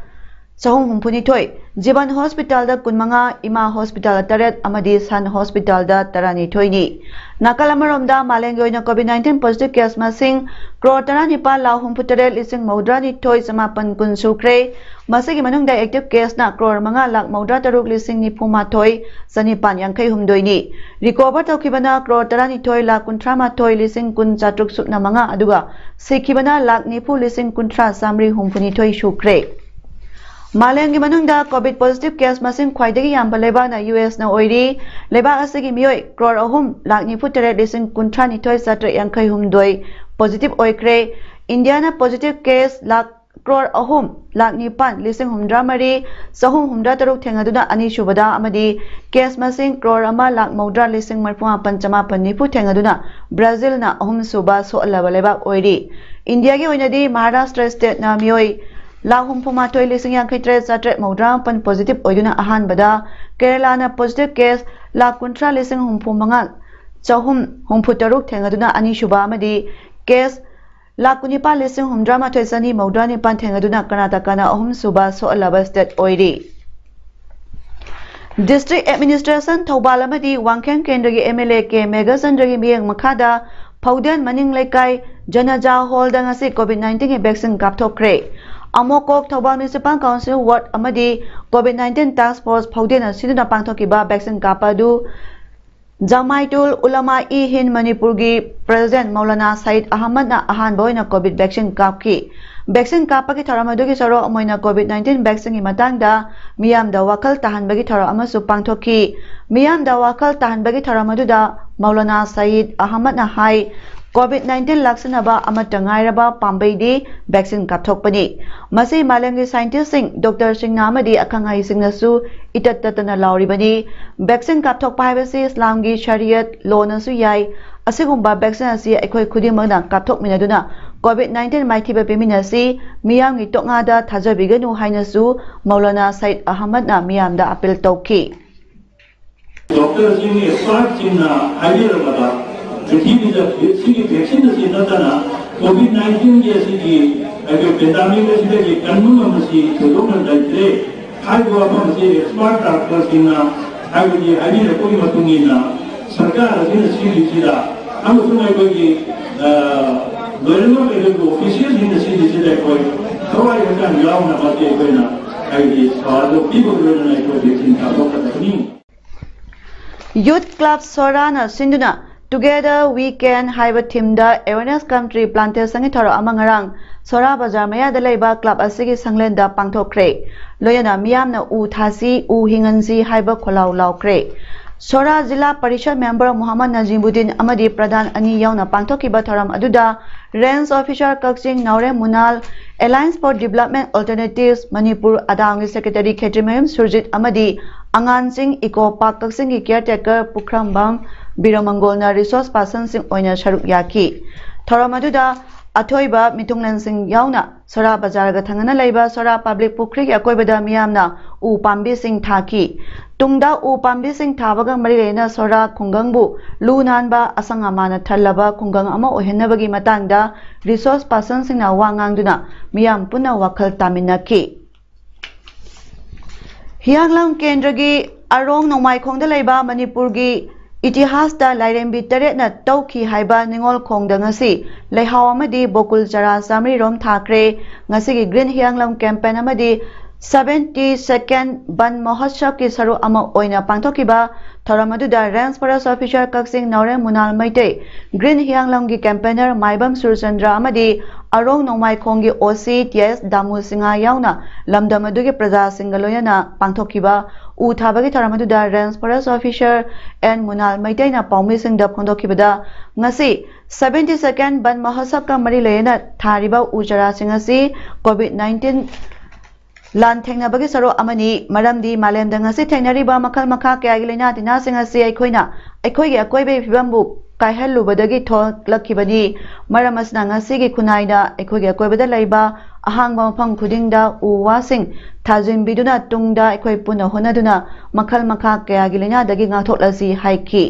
ꯆꯍꯨꯝ ꯍꯨꯝꯐꯨꯅꯤꯊꯣꯏ, ꯖꯤꯕꯟ hospitalꯗ ꯀꯨꯟꯃꯉꯥ, ꯏꯃꯥ hospitalꯗ ꯇꯔꯦꯠ ꯑꯃꯗꯤ Sun hospitalꯗ ꯇꯔꯥꯅꯤꯊꯣꯏꯅꯤ꯫ ꯅꯥꯀꯜ ꯑꯃꯔꯣꯝꯗ ꯃꯥꯂꯦꯝꯒꯤ ꯑꯣꯏꯅ COVID nineteen positive case ꯃꯁꯤꯡ ꯀ꯭ꯔꯣꯔ ꯇꯔꯥꯅꯤꯄꯥꯜ ꯂꯥꯈ ꯍꯨꯝꯐꯨꯇꯔꯦꯠ ꯂꯤꯁꯤꯡ ꯃꯧꯗ꯭ꯔꯥꯅꯤꯊꯣꯏ ꯆꯃꯥꯄꯟ ꯀꯨꯟ ꯁꯨꯈ꯭ꯔꯦ꯫ ꯃꯁꯤꯒꯤ ꯃꯅꯨꯡꯗ active caseꯅ ꯀ꯭ꯔꯣꯔ ꯃꯉꯥ ꯂꯥꯈ ꯃꯧꯗ꯭ꯔꯥ ꯇꯔꯨꯛ ꯂꯤꯁꯤꯡ ꯅꯤꯐꯨ ꯃꯥꯊꯣꯏ ꯆꯅꯤꯄꯥꯟ ꯌꯥꯡꯈꯩ ꯍꯨꯝꯗꯣꯏꯅꯤ꯫ Recover ꯇꯧꯈꯤꯕꯅ ꯀ꯭ꯔꯣꯔ ꯇꯔꯥꯅꯤꯊꯣꯏ ꯂꯥꯈ ꯀꯨꯟꯊ꯭ꯔꯥ ꯃꯥꯊꯣꯏ ꯂꯤꯁꯤꯡ ꯀꯨꯟ ꯆꯥꯇ꯭ꯔꯨꯛ ꯁꯨꯞꯅ ꯃꯉꯥ, ꯑꯗꯨꯒ ꯁꯤꯈꯤꯕꯅ ꯂꯥꯈ ꯅꯤꯐꯨ ꯂꯤꯁꯤꯡ ꯀꯨꯟꯊ꯭ꯔꯥ ꯆꯥꯃꯔꯤ ꯍꯨꯝꯐꯨꯅꯤꯊꯣꯏ ꯁꯨꯈ꯭ꯔꯦ꯫ ꯃꯥꯂꯦꯝꯒꯤ ꯃꯅꯨꯡꯗ COVID positive case ꯃꯁꯤꯡ ꯈ꯭ꯋꯥꯏꯗꯒꯤ ꯌꯥꯝꯕ ꯂꯩꯕꯥꯛꯅ USꯅ ꯑꯣꯏꯔꯤ꯫ ꯂꯩꯕꯥꯛ ꯑꯁꯤꯒꯤ ꯃꯤꯑꯣꯏ ꯀ꯭ꯔꯣꯔ ꯑꯍꯨꯝ ꯂꯥꯈ ꯅꯤꯐꯨ ꯇꯔꯦꯠ ꯂꯤꯁꯤꯡ ꯀꯨꯟꯊ꯭ꯔꯥ ꯅꯤꯊꯣꯏ ꯆꯥꯇ꯭ꯔꯦꯠ ꯌꯥꯡꯈꯩ ꯍꯨꯝꯗꯣꯏ positive ꯑꯣꯏꯈ꯭ꯔꯦ꯫ ꯏꯟꯗꯤꯌꯥꯅ positive case ꯂꯥꯈ, ꯀ꯭ꯔꯣꯔ ꯑꯍꯨꯝ ꯂꯥꯈ ꯅꯤꯄꯥꯟ ꯂꯤꯁꯤꯡ ꯍꯨꯝꯗ꯭ꯔꯥ ꯃꯔꯤ ꯆꯍꯨꯝ ꯍꯨꯝꯗ꯭ꯔꯥ ꯇꯔꯨꯛ ꯊꯦꯡꯅꯗꯨꯅ ꯑꯅꯤꯁꯨꯕꯗ ꯑꯃꯗꯤ case ꯃꯁꯤꯡ ꯀ꯭ꯔꯣꯔ ꯑꯃ ꯂꯥꯈ ꯃꯧꯗ꯭ꯔꯥ ꯂꯤꯁꯤꯡ ꯃꯔꯤꯐꯨ ꯃꯥꯄꯟ ꯆꯃꯥꯄꯟ ꯅꯤꯐꯨ ꯊꯦꯡꯅꯗꯨꯅ ꯕ꯭ꯔꯥꯖꯤꯜꯅ ꯑꯍꯨꯝꯁꯨꯕ ꯁꯣꯛꯍꯜꯂꯕ ꯂꯩꯕꯥꯛ ꯑꯣꯏꯔꯤ꯫ ꯏꯟꯗꯤꯌꯥꯒꯤ ꯑꯣꯏꯅꯗꯤ ꯃꯍꯥꯔꯥꯁꯇ꯭ꯔ stateꯅ ꯃꯤꯑꯣꯏ ꯂꯥꯈ ꯍꯨꯝꯐꯨ ꯃꯥꯊꯣꯏ ꯂꯤꯁꯤꯡ ꯌꯥꯡꯈꯩ ꯇꯔꯦꯠ ꯆꯥꯇ꯭ꯔꯦꯠ ꯃꯧꯗ꯭ꯔꯥ ꯃꯥꯄꯟ positive ꯑꯣꯏꯗꯨꯅ ꯑꯍꯥꯟꯕꯗ, ꯀꯦꯔꯂꯥꯅ positive case ꯂꯥꯈ ꯀꯨꯟꯊ꯭ꯔꯥ ꯂꯤꯁꯤꯡ ꯍꯨꯝꯐꯨ ꯃꯉꯥ ꯆꯍꯨꯝ ꯍꯨꯝꯐꯨ ꯇꯔꯨꯛ ꯊꯦꯡꯅꯗꯨꯅ ꯑꯅꯤꯁꯨꯕ ꯑꯃꯗꯤ case ꯂꯥꯈ ꯀꯨꯟꯅꯤꯄꯥꯜ ꯂꯤꯁꯤꯡ ꯍꯨꯝꯗ꯭ꯔꯥ ꯃꯥꯊꯣꯏ ꯆꯅꯤ ꯃꯧꯗ꯭ꯔꯥ ꯅꯤꯄꯥꯜ ꯊꯦꯡꯅꯗꯨꯅ ꯀꯔꯅꯥꯇꯀꯥꯅ ꯑꯍꯨꯝꯁꯨꯕ ꯁꯣꯛꯍꯜꯂꯕ state ꯑꯣꯏꯔꯤ꯫ District Administration ꯊꯧꯕꯥꯜ ꯑꯃꯗꯤ ꯋꯥꯡꯈꯦꯝ ꯀꯦꯟꯗ꯭ꯔꯒꯤ MLA ꯀꯦ ꯃꯦꯘꯆꯟꯗ꯭ꯔꯒꯤ ꯃꯤꯠꯌꯦꯡ ꯃꯈꯥꯗ ꯐꯧꯗꯦꯟ ꯃꯅꯤꯡ ꯂꯩꯀꯥꯏ ꯖꯅꯖꯥ ꯍꯣꯜꯗ ꯉꯁꯤ COVID nineteen ꯒꯤ vaccine ꯀꯥꯞꯊꯣꯛꯈ꯭ꯔꯦ꯫ ꯑꯃꯣꯀꯣꯛ Thoubal Municipal Council ward ꯑꯃꯗꯤ COVID nineteen task force ꯐꯧꯗꯦꯟꯅ ꯁꯤꯟꯗꯨꯅ ꯄꯥꯡꯊꯣꯛꯈꯤꯕ vaccine ꯀꯥꯞꯄ ꯑꯗꯨ ꯖꯃꯥꯏꯇꯨꯜ ꯎꯂꯃꯥ ꯏ ꯍꯤꯟ ꯃꯅꯤꯄꯨꯔꯒꯤ President ꯃꯧꯂꯥꯅꯥ ꯁꯌꯤꯗ ꯑꯍꯃꯗꯅ ꯑꯍꯥꯟꯕ ꯑꯣꯏꯅ COVID vaccine ꯀꯥꯞꯈꯤ꯫ Vaccine ꯀꯥꯞꯄꯒꯤ ꯊꯧꯔꯝ ꯑꯗꯨꯒꯤ ꯁꯔꯨꯛ ꯑꯃ ꯑꯣꯏꯅ COVID nineteen vaccine ꯒꯤ ꯃꯇꯥꯡꯗ ꯃꯤꯌꯥꯝꯗ ꯋꯥꯈꯜ ꯇꯥꯍꯟꯕꯒꯤ ꯊꯧꯔꯝ ꯑꯃꯁꯨ ꯄꯥꯡꯊꯣꯛꯈꯤ꯫ ꯃꯤꯌꯥꯝꯗ ꯋꯥꯈꯜ ꯇꯥꯍꯟꯕꯒꯤ ꯊꯧꯔꯝ ꯑꯗꯨꯗ ꯃꯧꯂꯥꯅꯥ ꯁꯌꯤꯗ ꯑꯍꯃꯗꯅ ꯍꯥꯏ, COVID nineteen ꯂꯥꯛꯁꯤꯟꯅꯕ ꯑꯃꯠꯇ ꯉꯥꯏꯔꯕ ꯄꯥꯝꯕꯩꯗꯤ vaccine ꯀꯥꯞꯊꯣꯛꯄꯅꯤ꯫ ꯃꯁꯤ ꯃꯥꯂꯦꯝꯒꯤ scientist ꯁꯤꯡ, doctor ꯁꯤꯡꯅ ꯑꯃꯗꯤ ꯑꯈꯪ ꯑꯍꯩꯁꯤꯡꯅꯁꯨ ꯏꯇꯠ ꯇꯠꯇꯅ ꯂꯥꯎꯔꯤꯕꯅꯤ꯫ Vaccine ꯀꯥꯞꯊꯣꯛꯄ ꯍꯥꯏꯕꯁꯤ ꯏꯁꯂꯥꯝꯒꯤ ꯁꯔꯤꯌꯠ law ꯅꯁꯨ ꯌꯥꯏ꯫ ꯑꯁꯤꯒꯨꯝꯕ vaccine ꯑꯁꯤ ꯑꯩꯈꯣꯏ ꯈꯨꯗꯤꯡꯃꯛꯅ ꯀꯥꯞꯊꯣꯛꯃꯤꯟꯅꯗꯨꯅ COVID nineteen ꯃꯥꯏꯊꯤꯕ ꯄꯤꯃꯤꯟꯅꯁꯤ, ꯃꯤꯌꯥꯝꯒꯤ ꯇꯣꯛꯉꯥꯗ ꯊꯥꯖꯕꯤꯒꯅꯨ ꯍꯥꯏꯅꯁꯨ ꯃꯧꯂꯥꯅꯥ ꯁꯌꯤꯗ ꯑꯍꯃꯗꯅ ꯃꯤꯌꯥꯝꯗ appeal ꯇꯧꯈꯤ꯫ ꯗꯣꯛꯇꯔꯁꯤꯡ, ꯑꯦꯛꯁꯄꯥꯔꯠꯁꯤꯡꯅ ꯍꯥꯏꯕꯤꯔꯕꯗ ꯄ꯭ꯔꯤꯊꯤꯕꯤꯗ ꯁꯤꯒꯤ vaccine ꯑꯁꯤ ꯅꯠꯇꯅ COVID nineteen ꯒꯤ ꯑꯁꯤꯒꯤ ꯑꯩꯈꯣꯏ pandemic ꯑꯁꯤꯗꯒꯤ ꯀꯟꯕ ꯉꯝꯕꯁꯤ ꯊꯣꯏꯗꯣꯛꯅ ꯂꯩꯇ꯭ꯔꯦ꯫ ꯍꯥꯏꯔꯤꯕ ꯋꯥꯐꯝ ꯑꯁꯤ ꯑꯦꯛꯁꯄꯥꯔꯠ ꯗꯥꯛꯇꯔꯁꯤꯡꯅ ꯍꯥꯏꯕꯗꯤ ꯍꯥꯏꯕꯤꯔꯛꯄꯒꯤ ꯃꯇꯨꯡ ꯏꯟꯅ ꯁꯔꯀꯥꯔ ꯑꯁꯤꯅ ꯁꯤꯜꯂꯤꯁꯤꯗ ꯑꯃꯁꯨꯡ ꯑꯩꯈꯣꯏꯒꯤ ꯑ, ꯂꯣꯏꯅꯃꯛ ꯑꯩꯈꯣꯏꯒꯤ ꯑꯣꯐꯤꯁꯤꯌꯦꯜꯁꯤꯡꯅ ꯁꯤꯜꯂꯤꯁꯤꯗ ꯑꯩꯈꯣꯏ ꯊꯋꯥꯏ ꯍꯛꯆꯥꯡ ꯌꯥꯎꯅꯕ ꯑꯩꯈꯣꯏꯅ ꯍꯥꯏꯕꯗꯤ ꯁꯦꯕꯥꯗꯨ ꯄꯤꯕꯒ ꯂꯣꯏꯅꯅ ꯑꯩꯈꯣꯏ vaccine ꯀꯥꯞꯊꯣꯛꯀꯗꯕꯅꯤ꯫ Youth Club ꯁꯣꯔꯥꯅ ꯁꯤꯟꯗꯨꯅ Together We Can ꯍꯥꯏꯕ theme ꯗ awareness cum tree plantation ꯒꯤ ꯊꯧꯔꯝ ꯑꯃ ꯉꯔꯥꯡ ꯁꯣꯔꯥ ꯕꯖꯥꯔ ꯃꯌꯥꯗ ꯂꯩꯕ club ꯑꯁꯤꯒꯤ ꯁꯪꯂꯦꯟꯗ ꯄꯥꯡꯊꯣꯛꯈ꯭ꯔꯦ꯫ ꯂꯣꯏꯅꯅ ꯃꯤꯌꯥꯝꯅ ꯎ ꯊꯥꯁꯤ, ꯎ ꯍꯤꯡꯍꯟꯁꯤ ꯍꯥꯏꯕ ꯈꯣꯜꯂꯥꯎ ꯂꯥꯎꯈ꯭ꯔꯦ꯫ ꯁꯣꯔꯥ ꯖꯤꯂꯥ ꯄꯔꯤꯁꯠ member ꯃꯨꯍꯝꯃꯗ ꯅꯖꯤꯃꯨꯗꯤꯟ ꯑꯃꯗꯤ ꯄ꯭ꯔꯙꯥꯟ ꯑꯅꯤ ꯌꯥꯎꯅ ꯄꯥꯡꯊꯣꯛꯈꯤꯕ ꯊꯧꯔꯝ ꯑꯗꯨꯗ Range Officer Kakching Naorem ꯃꯨꯅꯥꯜ, Alliance for Development Alternatives Manipur ꯑꯗꯥꯡꯒꯤ secretary ꯈꯦꯇ꯭ꯔꯤꯃꯌꯨꯝ ꯁꯨꯔꯖꯤꯠ ꯑꯃꯗꯤ ꯑꯉꯥꯟꯁꯤꯡ, Eco Park ꯀꯛꯆꯤꯡꯒꯤ caretaker ꯄꯨꯈ꯭ꯔꯝꯕꯝ ꯕꯤꯔꯃꯪꯒꯣꯜꯅ resource person ꯁꯤꯡ ꯑꯣꯏꯅ ꯁꯔꯨꯛ ꯌꯥꯈꯤ꯫ ꯊꯧꯔꯝ ꯑꯗꯨꯗ ꯑꯊꯣꯏꯕ ꯃꯤꯊꯨꯡꯂꯦꯟꯁꯤꯡ ꯌꯥꯎꯅ ꯁꯣꯔꯥ ꯕꯖꯥꯔꯒ ꯊꯪꯅꯅ ꯂꯩꯕ ꯁꯣꯔꯥ ꯄꯕ꯭ꯂꯤꯛ ꯄꯨꯈ꯭ꯔꯤꯒꯤ ꯑꯀꯣꯏꯕꯗ ꯃꯤꯌꯥꯝꯅ ꯎ ꯄꯥꯝꯕꯤꯁꯤꯡ ꯊꯥꯈꯤ꯫ ꯇꯨꯡꯗ ꯎ ꯄꯥꯝꯕꯤꯁꯤꯡ ꯊꯥꯕꯒ ꯃꯔꯤ ꯂꯩꯅꯅ ꯁꯣꯔꯥ ꯈꯨꯡꯒꯪꯕꯨ ꯂꯨ ꯅꯥꯟꯕ, ꯑꯁꯪ ꯑꯃꯥꯟꯅ ꯊꯜꯂꯕ ꯈꯨꯡꯒꯪ ꯑꯃ ꯑꯣꯏꯍꯟꯅꯕꯒꯤ ꯃꯇꯥꯡꯗ ꯔꯤꯁꯣꯔꯁ ꯄꯥꯔꯁꯟꯁꯤꯡꯅ ꯋꯥ ꯉꯥꯡꯗꯨꯅ ꯃꯤꯌꯥꯝ ꯄꯨꯟꯅ ꯋꯥꯈꯜ ꯇꯥꯃꯤꯟꯅꯈꯤ꯫ ꯍꯤꯌꯥꯡꯂꯝ ꯀꯦꯟꯗ꯭ꯔꯒꯤ ꯑꯔꯣꯡ ꯅꯣꯡꯃꯥꯏꯈꯣꯡꯗ ꯂꯩꯕ ꯃꯅꯤꯄꯨꯔꯒꯤ ꯏꯇꯤꯍꯥꯁꯇ ꯂꯥꯏꯔꯦꯝꯕꯤ ꯇꯔꯦꯠꯅ ꯇꯧꯈꯤ ꯍꯥꯏꯕ ꯅꯤꯉꯣꯜ ꯈꯣꯡꯗ ꯉꯁꯤ ꯂꯩꯍꯥꯎ ꯑꯃꯗꯤ ꯕꯣꯀꯨꯜ ꯆꯔꯥ ꯆꯥꯃꯔꯤ ꯔꯣꯝ ꯊꯥꯈ꯭ꯔꯦ꯫ ꯉꯁꯤꯒꯤ ꯒ꯭ꯔꯤꯟ ꯍꯤꯌꯥꯡꯂꯝ ꯀꯦꯝꯄꯦꯟ ꯑꯃꯗꯤ ꯁꯚꯦꯟꯇꯤ ꯁꯦꯀꯦꯟ ꯕꯟ ꯃꯍꯣꯠꯁꯕꯀꯤ ꯁꯔꯨꯛ ꯑꯃ ꯑꯣꯏꯅ ꯄꯥꯡꯊꯣꯛꯈꯤꯕ ꯊꯧꯔꯝ ꯑꯗꯨꯗ ꯔꯦꯟꯖ ꯐꯣꯔꯦꯁ ꯑꯣꯐꯤꯁꯥꯔ ꯀꯛꯆꯤꯡ ꯅꯥꯎꯔꯦꯝ ꯃꯨꯅꯥꯜ ꯃꯩꯇꯩ, ꯒ꯭ꯔꯤꯟ ꯍꯤꯌꯥꯡꯂꯝꯒꯤ ꯀꯦꯝꯄꯦꯟꯅꯔ ꯃꯥꯏꯕꯝ ꯁꯨꯔꯆꯟꯗ꯭ꯔ ꯑꯃꯗꯤ ꯑꯔꯣꯡ ꯅꯣꯡꯃꯥꯏꯈꯣꯡꯒꯤ ꯑꯣ ꯁꯤ ꯇꯤ ꯑꯦꯁ ꯗꯥꯃꯨ ꯁꯤꯡꯍ ꯌꯥꯎꯅ ꯂꯝꯗꯝ ꯑꯗꯨꯒꯤ ꯄ꯭ꯔꯖꯥꯁꯤꯡꯒ ꯂꯣꯏꯅꯅ ꯄꯥꯡꯊꯣꯛꯈꯤꯕ ꯎ ꯊꯥꯕꯒꯤ ꯊꯧꯔꯝ ꯑꯗꯨꯗ ꯔꯦꯟꯖ ꯐꯣꯔꯦꯁ ꯑꯣꯐꯤꯁꯥꯔ ꯑꯦꯟ ꯃꯨꯅꯥꯜ ꯃꯩꯇꯩꯅ ꯄꯥꯎꯃꯤꯁꯤꯡꯗ ꯐꯣꯡꯗꯣꯛꯈꯤꯕꯗ, ꯉꯁꯤ ꯁꯚꯦꯟꯇꯤ ꯁꯦꯀꯦꯟ ꯕꯟ ꯃꯍꯣꯠꯁꯕꯀ ꯃꯔꯤ ꯂꯩꯅꯅ ꯊꯥꯔꯤꯕ ꯎ ꯆꯥꯔꯥꯁꯤꯡ ꯑꯁꯤ ꯀꯣꯚꯤꯗ ꯅꯥꯏꯟꯇꯤꯟ ꯂꯥꯟꯊꯦꯡꯅꯕꯒꯤ ꯁꯔꯨꯛ ꯑꯃꯅꯤ꯫ ꯃꯔꯝꯗꯤ ꯃꯥꯂꯦꯝꯗ ꯉꯁꯤ ꯊꯦꯡꯅꯔꯤꯕ ꯃꯈꯜ ꯃꯈꯥ ꯀꯌꯥꯒꯤ ꯂꯥꯏꯅꯥ ꯇꯤꯟꯅꯥꯁꯤꯡ ꯑꯁꯤ ꯑꯩꯈꯣꯏꯅ ꯑꯩꯈꯣꯏꯒꯤ ꯑꯀꯣꯏꯕꯒꯤ ꯐꯤꯕꯝꯕꯨ ꯀꯥꯏꯍꯜꯂꯨꯕꯗꯒꯤ ꯊꯣꯛꯂꯛꯈꯤꯕꯅꯤ꯫ ꯃꯔꯝ ꯑꯁꯤꯅ ꯉꯁꯤꯒꯤ ꯈꯨꯟꯅꯥꯏꯗ ꯑꯩꯈꯣꯏꯒꯤ ꯑꯀꯣꯏꯕꯗ ꯂꯩꯕ ꯑꯍꯥꯡꯕ ꯃꯐꯝ ꯈꯨꯗꯤꯡꯗ ꯎ ꯋꯥꯁꯤꯡ ꯊꯥꯖꯤꯟꯕꯤꯗꯨꯅ ꯇꯨꯡꯗ ꯑꯩꯈꯣꯏ ꯄꯨꯟꯅ ꯍꯣꯠꯅꯗꯨꯅ ꯃꯈꯜ ꯃꯈꯥ ꯀꯌꯥꯒꯤ ꯂꯥꯏꯅꯥꯗꯒꯤ ꯉꯥꯛꯊꯣꯛꯂꯁꯤ ꯍꯥꯏꯈꯤ꯫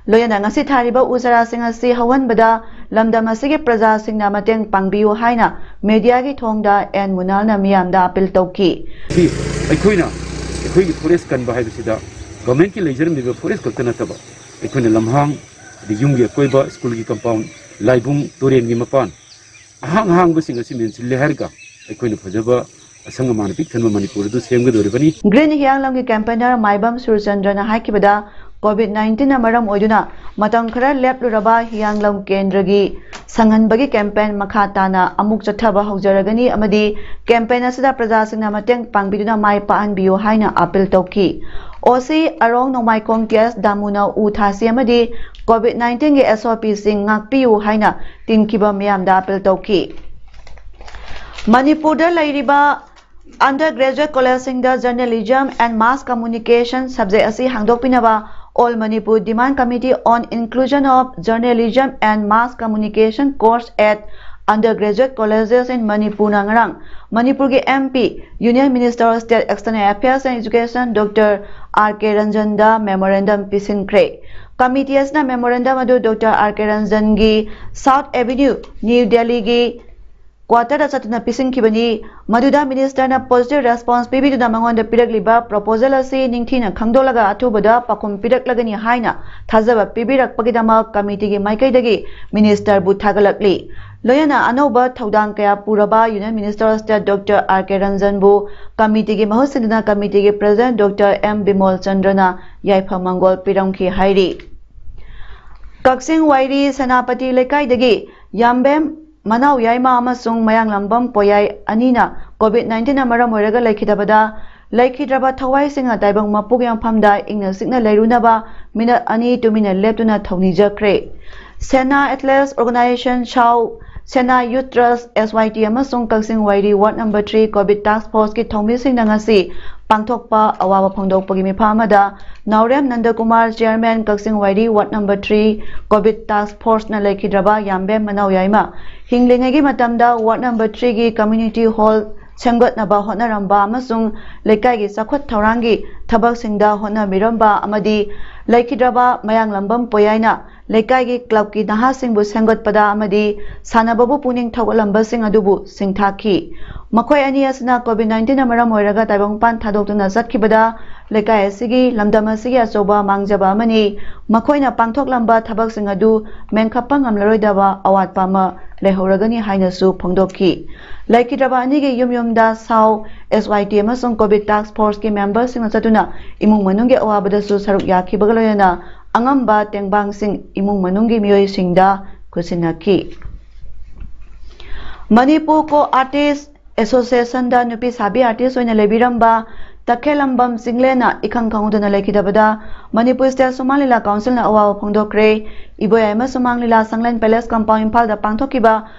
ꯂꯣꯏꯅꯅ ꯉꯁꯤ ꯊꯥꯔꯤꯕ ꯎ ꯆꯥꯔꯥꯁꯤꯡ ꯑꯁꯤ ꯍꯧꯍꯟꯕꯗ ꯂꯝꯗꯝ ꯑꯁꯤꯒꯤ ꯄ꯭ꯔꯖꯥꯁꯤꯡꯅ ꯃꯇꯦꯡ ꯄꯥꯡꯕꯤꯌꯨ ꯍꯥꯏꯅ ꯃꯦꯗꯤꯌꯥꯒꯤ ꯊꯣꯡꯗ ꯑꯦꯟ ꯃꯨꯅꯥꯜꯅ ꯃꯤꯌꯥꯝꯗ ꯑꯄꯤꯜ ꯇꯧꯈꯤ꯫ ꯁꯤ ꯑꯩꯈꯣꯏꯅ ꯑꯩꯈꯣꯏꯒꯤ ꯐꯣꯔꯦꯁ ꯀꯟꯕ ꯍꯥꯏꯕꯁꯤꯗ ꯒꯚꯔꯟꯃꯦꯟꯠꯀꯤ ꯂꯩꯖꯔꯝꯂꯤꯕ ꯐꯣꯔꯦꯁ ꯈꯛꯇ ꯅꯠꯇꯕ, ꯑꯩꯈꯣꯏꯅ ꯂꯝꯍꯥꯡ, ꯑꯗꯩ ꯌꯨꯝꯒꯤ ꯑꯀꯣꯏꯕ, ꯁ꯭ꯀꯨꯜꯒꯤ ꯀꯝꯄꯥꯎꯟ, ꯂꯥꯏꯕꯨꯡ, ꯇꯨꯔꯦꯟꯒꯤ ꯃꯄꯥꯟ, ꯑꯍꯥꯡ ꯑꯍꯥꯡꯕꯁꯤꯡ ꯑꯁꯤ ꯃꯦꯟꯁꯤꯜꯂꯦ ꯍꯥꯏꯔꯒ ꯑꯩꯈꯣꯏꯅ ꯐꯖꯕ ꯑꯁꯪ ꯑꯃꯥꯟ ꯄꯤꯛ ꯊꯟꯕ ꯃꯅꯤꯄꯨꯔ ꯑꯗꯨ ꯁꯦꯝꯒꯗꯧꯔꯤꯕꯅꯤ꯫ ꯒ꯭ꯔꯤꯟ ꯍꯤꯌꯥꯡꯂꯝꯒꯤ ꯀꯦꯝꯄꯦꯟꯅꯔ ꯃꯥꯏꯕꯝ ꯁꯨꯔꯆꯟꯗ꯭ꯔꯅ ꯍꯥꯏꯈꯤꯕꯗ, ꯀꯣꯚꯤꯗ ꯅꯥꯏꯟꯇꯤꯟꯅ ꯃꯔꯝ ꯑꯣꯏꯗꯨꯅ ꯃꯇꯝ ꯈꯔ ꯂꯦꯞꯂꯨꯔꯕ ꯍꯤꯌꯥꯡꯂꯝ ꯀꯦꯟꯗ꯭ꯔꯒꯤ ꯁꯪꯍꯟꯕꯒꯤ ꯀꯦꯝꯄꯦꯟ ꯃꯈꯥ ꯇꯥꯅ ꯑꯃꯨꯛ ꯆꯠꯊꯕ ꯍꯧꯖꯔꯒꯅꯤ ꯑꯃꯗꯤ ꯀꯦꯝꯄꯦꯟ ꯑꯁꯤꯗ ꯄ꯭ꯔꯖꯥꯁꯤꯡꯅ ꯃꯇꯦꯡ ꯄꯥꯡꯕꯤꯗꯨꯅ ꯃꯥꯏ ꯄꯥꯛꯍꯟꯕꯤꯌꯨ ꯍꯥꯏꯅ ꯑꯄꯤꯜ ꯇꯧꯈꯤ꯫ ꯑꯣ ꯁꯤ ꯑꯔꯣꯡ ꯅꯣꯡꯃꯥꯏꯈꯣꯡ ꯇꯤ ꯑꯦꯁ ꯗꯥꯃꯨꯅ ꯎ ꯊꯥꯁꯤ ꯑꯃꯗꯤ ꯀꯣꯚꯤꯗ ꯅꯥꯏꯟꯇꯤꯟꯒꯤ ꯑꯦꯁ ꯑꯣ ꯄꯤꯁꯤꯡ ꯉꯥꯛꯄꯤꯌꯨ ꯍꯥꯏꯅ ꯇꯤꯟꯈꯤꯕ ꯃꯤꯌꯥꯝꯗ ꯑꯄꯤꯜ ꯇꯧꯈꯤ꯫ ꯃꯅꯤꯄꯨꯔꯗ ꯂꯩꯔꯤꯕ ꯑꯟꯗꯔ ꯒ꯭ꯔꯦꯖꯨꯑꯦꯠ ꯀꯣꯂꯦꯖꯁꯤꯡꯗ Journalism and Mass Communication subject ꯑꯁꯤ ꯍꯥꯡꯗꯣꯛꯄꯤꯅꯕ All Manipur Demand Committee on Inclusion of Journalism and Mass Communication Course at Undergraduate Colleges in Manipurꯅ ꯉꯔꯥꯡ ꯃꯅꯤꯄꯨꯔꯒꯤ M P, Union Minister of State External Affairs and Education Doctor R K Ranjanꯗ memorandum ꯄꯤꯁꯤꯟꯈ꯭ꯔꯦ꯫ Committee ꯑꯁꯤꯅ memorandum ꯑꯗꯨ Doctor R K Ranjanꯒꯤ South Avenue, New Delhiꯒꯤ quarterꯗ ꯆꯠꯇꯨꯅ ꯄꯤꯁꯤꯟꯈꯤꯕꯅꯤ꯫ ꯃꯗꯨꯗ ministerꯅ positive response ꯄꯤꯕꯤꯗꯨꯅ ꯃꯉꯣꯟꯗ ꯄꯤꯔꯛꯂꯤꯕ proposal ꯑꯁꯤ ꯅꯤꯡꯊꯤꯅ ꯈꯪꯗꯣꯛꯂꯒ ꯑꯊꯨꯕꯗ ꯄꯥꯎꯈꯨꯝ ꯄꯤꯔꯛꯂꯒꯅꯤ ꯍꯥꯏꯅ ꯊꯥꯖꯕ ꯄꯤꯕꯤꯔꯛꯄꯒꯤꯗꯃꯛ committeeꯒꯤ ꯃꯥꯏꯀꯩꯗꯒꯤ ministerꯕꯨ ꯊꯥꯒꯠꯂꯛꯂꯤ꯫ ꯂꯣꯏꯅꯅ ꯑꯅꯧꯕ ꯊꯧꯗꯥꯡ ꯀꯌꯥ ꯄꯨꯔꯕ Union Minister of State Doctor R K Ranjanꯕꯨ committeeꯒꯤ ꯃꯍꯨꯠ ꯁꯤꯟꯗꯨꯅ committeeꯒꯤ President Doctor M ꯕꯤꯃꯣꯜ ꯆꯟꯗ꯭ꯔꯅ ꯌꯥꯏꯐ ꯃꯪꯒꯣꯜ ꯄꯤꯔꯝꯈꯤ ꯍꯥꯏꯔꯤ꯫ ꯀꯛꯆꯤꯡ ꯋꯥꯏꯔꯤ ꯁꯦꯅꯥꯄꯇꯤ ꯂꯩꯀꯥꯏꯗꯒꯤ ꯌꯥꯝꯕꯦꯝ ꯃꯅꯥꯎ ꯌꯥꯏꯃ ꯑꯃꯁꯨꯡ ꯃꯌꯥꯡꯂꯝꯕꯝ ꯄꯣꯌꯥꯏ ꯑꯅꯤꯅ COVID nineteenꯅ ꯃꯔꯝ ꯑꯣꯏꯔꯒ ꯂꯩꯈꯤꯗꯕꯗ, ꯂꯩꯈꯤꯗ꯭ꯔꯕ ꯊꯋꯥꯏꯁꯤꯡꯅ ꯇꯥꯏꯕꯪ ꯃꯄꯨꯒꯤ ꯃꯐꯝꯗ ꯏꯪꯅ ꯆꯤꯛꯅ ꯂꯩꯔꯨꯅꯕ ꯃꯤꯅꯠ ꯑꯅꯤ ꯇꯨꯃꯤꯟꯅ ꯂꯦꯞꯇꯨꯅ ꯊꯧꯅꯤꯖꯈ꯭ꯔꯦ꯫ ꯁꯦꯅꯥ Athletes Organisation, ꯁꯥꯎ, ꯁꯦꯅꯥ Youth Trust, S Y T ꯑꯃꯁꯨꯡ ꯀꯛꯆꯤꯡ ꯋꯥꯏꯔꯤ Ward Number Three COVID Task Forceꯀꯤ ꯊꯧꯃꯤꯁꯤꯡꯅ ꯉꯁꯤ ꯄꯥꯡꯊꯣꯛꯄ ꯑꯋꯥꯕ ꯐꯣꯡꯗꯣꯛꯄꯒꯤ ꯃꯤꯐꯝ ꯑꯃꯗ ꯅꯥꯎꯔꯦꯝ ꯅꯟꯗꯀꯨꯃꯥꯔ, Chairman, ꯀꯛꯆꯤꯡ ꯋꯥꯏꯔꯤ Ward Number Three COVID Task Forceꯅ ꯂꯩꯈꯤꯗ꯭ꯔꯕ ꯌꯥꯝꯕꯦꯝ ꯃꯅꯥꯎ ꯌꯥꯏꯃ ꯍꯤꯡꯂꯤꯉꯩꯒꯤ ꯃꯇꯝꯗ Ward Number Threeꯒꯤ Community Hall ꯁꯦꯝꯒꯠꯅꯕ ꯍꯣꯠꯅꯔꯝꯕ ꯑꯃꯁꯨꯡ ꯂꯩꯀꯥꯏꯒꯤ ꯆꯥꯎꯈꯠ ꯊꯧꯔꯥꯡꯒꯤ ꯊꯕꯛꯁꯤꯡꯗ ꯍꯣꯠꯅꯕꯤꯔꯝꯕ ꯑꯃꯗꯤ ꯂꯩꯈꯤꯗ꯭ꯔꯕ ꯃꯌꯥꯡꯂꯝꯕꯝ ꯄꯣꯌꯥꯏꯅ ꯂꯩꯀꯥꯏꯒꯤ clubꯀꯤ ꯅꯍꯥꯁꯤꯡꯕꯨ ꯁꯦꯝꯒꯠꯄꯗ ꯑꯃꯗꯤ ꯁꯥꯟꯅꯕꯕꯨ ꯄꯨꯛꯅꯤꯡ ꯊꯧꯒꯠꯂꯝꯕꯁꯤꯡ ꯑꯗꯨꯕꯨ ꯁꯤꯡꯊꯥꯈꯤ꯫ ꯃꯈꯣꯏ ꯑꯅꯤ ꯑꯁꯤꯅ COVID nineteenꯅ ꯃꯔꯝ ꯑꯣꯏꯔꯒ ꯇꯥꯏꯕꯪꯄꯥꯟ ꯊꯥꯗꯣꯛꯇꯨꯅ ꯆꯠꯈꯤꯕꯗ ꯂꯩꯀꯥꯏ ꯑꯁꯤꯒꯤ ꯂꯝꯗꯝ ꯑꯁꯤꯒꯤ ꯑꯆꯧꯕ ꯃꯥꯡꯖꯕ ꯑꯃꯅꯤ꯫ ꯃꯈꯣꯏꯅ ꯄꯥꯡꯊꯣꯛꯂꯝꯕ ꯊꯕꯛꯁꯤꯡ ꯑꯗꯨ ꯃꯦꯟꯈꯠꯄ ꯉꯝꯂꯔꯣꯏꯗꯕ ꯑꯋꯥꯠꯄ ꯑꯃ ꯂꯩꯍꯧꯔꯒꯅꯤ ꯍꯥꯏꯅꯁꯨ ꯐꯣꯡꯗꯣꯛꯈꯤ꯫ ꯂꯩꯈꯤꯗ꯭ꯔꯕ ꯑꯅꯤꯒꯤ ꯌꯨꯝ ꯌꯨꯝꯗ ꯁꯥꯎ, S Y T ꯑꯃꯁꯨꯡ COVID Task Forceꯀꯤ memberꯁꯤꯡꯅ ꯆꯠꯇꯨꯅ ꯏꯃꯨꯡ ꯃꯅꯨꯡꯒꯤ ꯑꯋꯥꯕꯗꯁꯨ ꯁꯔꯨꯛ ꯌꯥꯈꯤꯕꯒ ꯂꯣꯏꯅꯅ ꯑꯉꯝꯕ ꯇꯦꯡꯕꯥꯡꯁꯤꯡ ꯏꯃꯨꯡ ꯃꯅꯨꯡꯒꯤ ꯃꯤꯑꯣꯏꯁꯤꯡꯗ ꯈꯨꯠꯁꯤꯟꯅꯈꯤ꯫ ꯃꯅꯤꯄꯨꯔ Co-Artist Associationꯗ ꯅꯨꯄꯤ ꯁꯥꯕꯤ artist ꯑꯣꯏꯅ ꯂꯩꯕꯤꯔꯝꯕ ꯇꯈꯦꯜꯂꯝꯕꯝ ꯆꯤꯡꯂꯦꯟꯅ ꯏꯈꯪ ꯈꯪꯍꯧꯗꯅ ꯂꯩꯈꯤꯗꯕꯗ ꯃꯅꯤꯄꯨꯔ State ꯁꯨꯃꯥꯡ ꯂꯤꯂꯥ Councilꯅ ꯑꯋꯥꯕ ꯐꯣꯡꯗꯣꯛꯈ꯭ꯔꯦ꯫ ꯏꯕꯣꯌꯥꯏꯃ ꯁꯨꯃꯥꯡ ꯂꯤꯂꯥ ꯁꯪꯂꯦꯟ Palace Compound ꯏꯝꯐꯥꯜꯗ ꯄꯥꯡꯊꯣꯛꯈꯤꯕ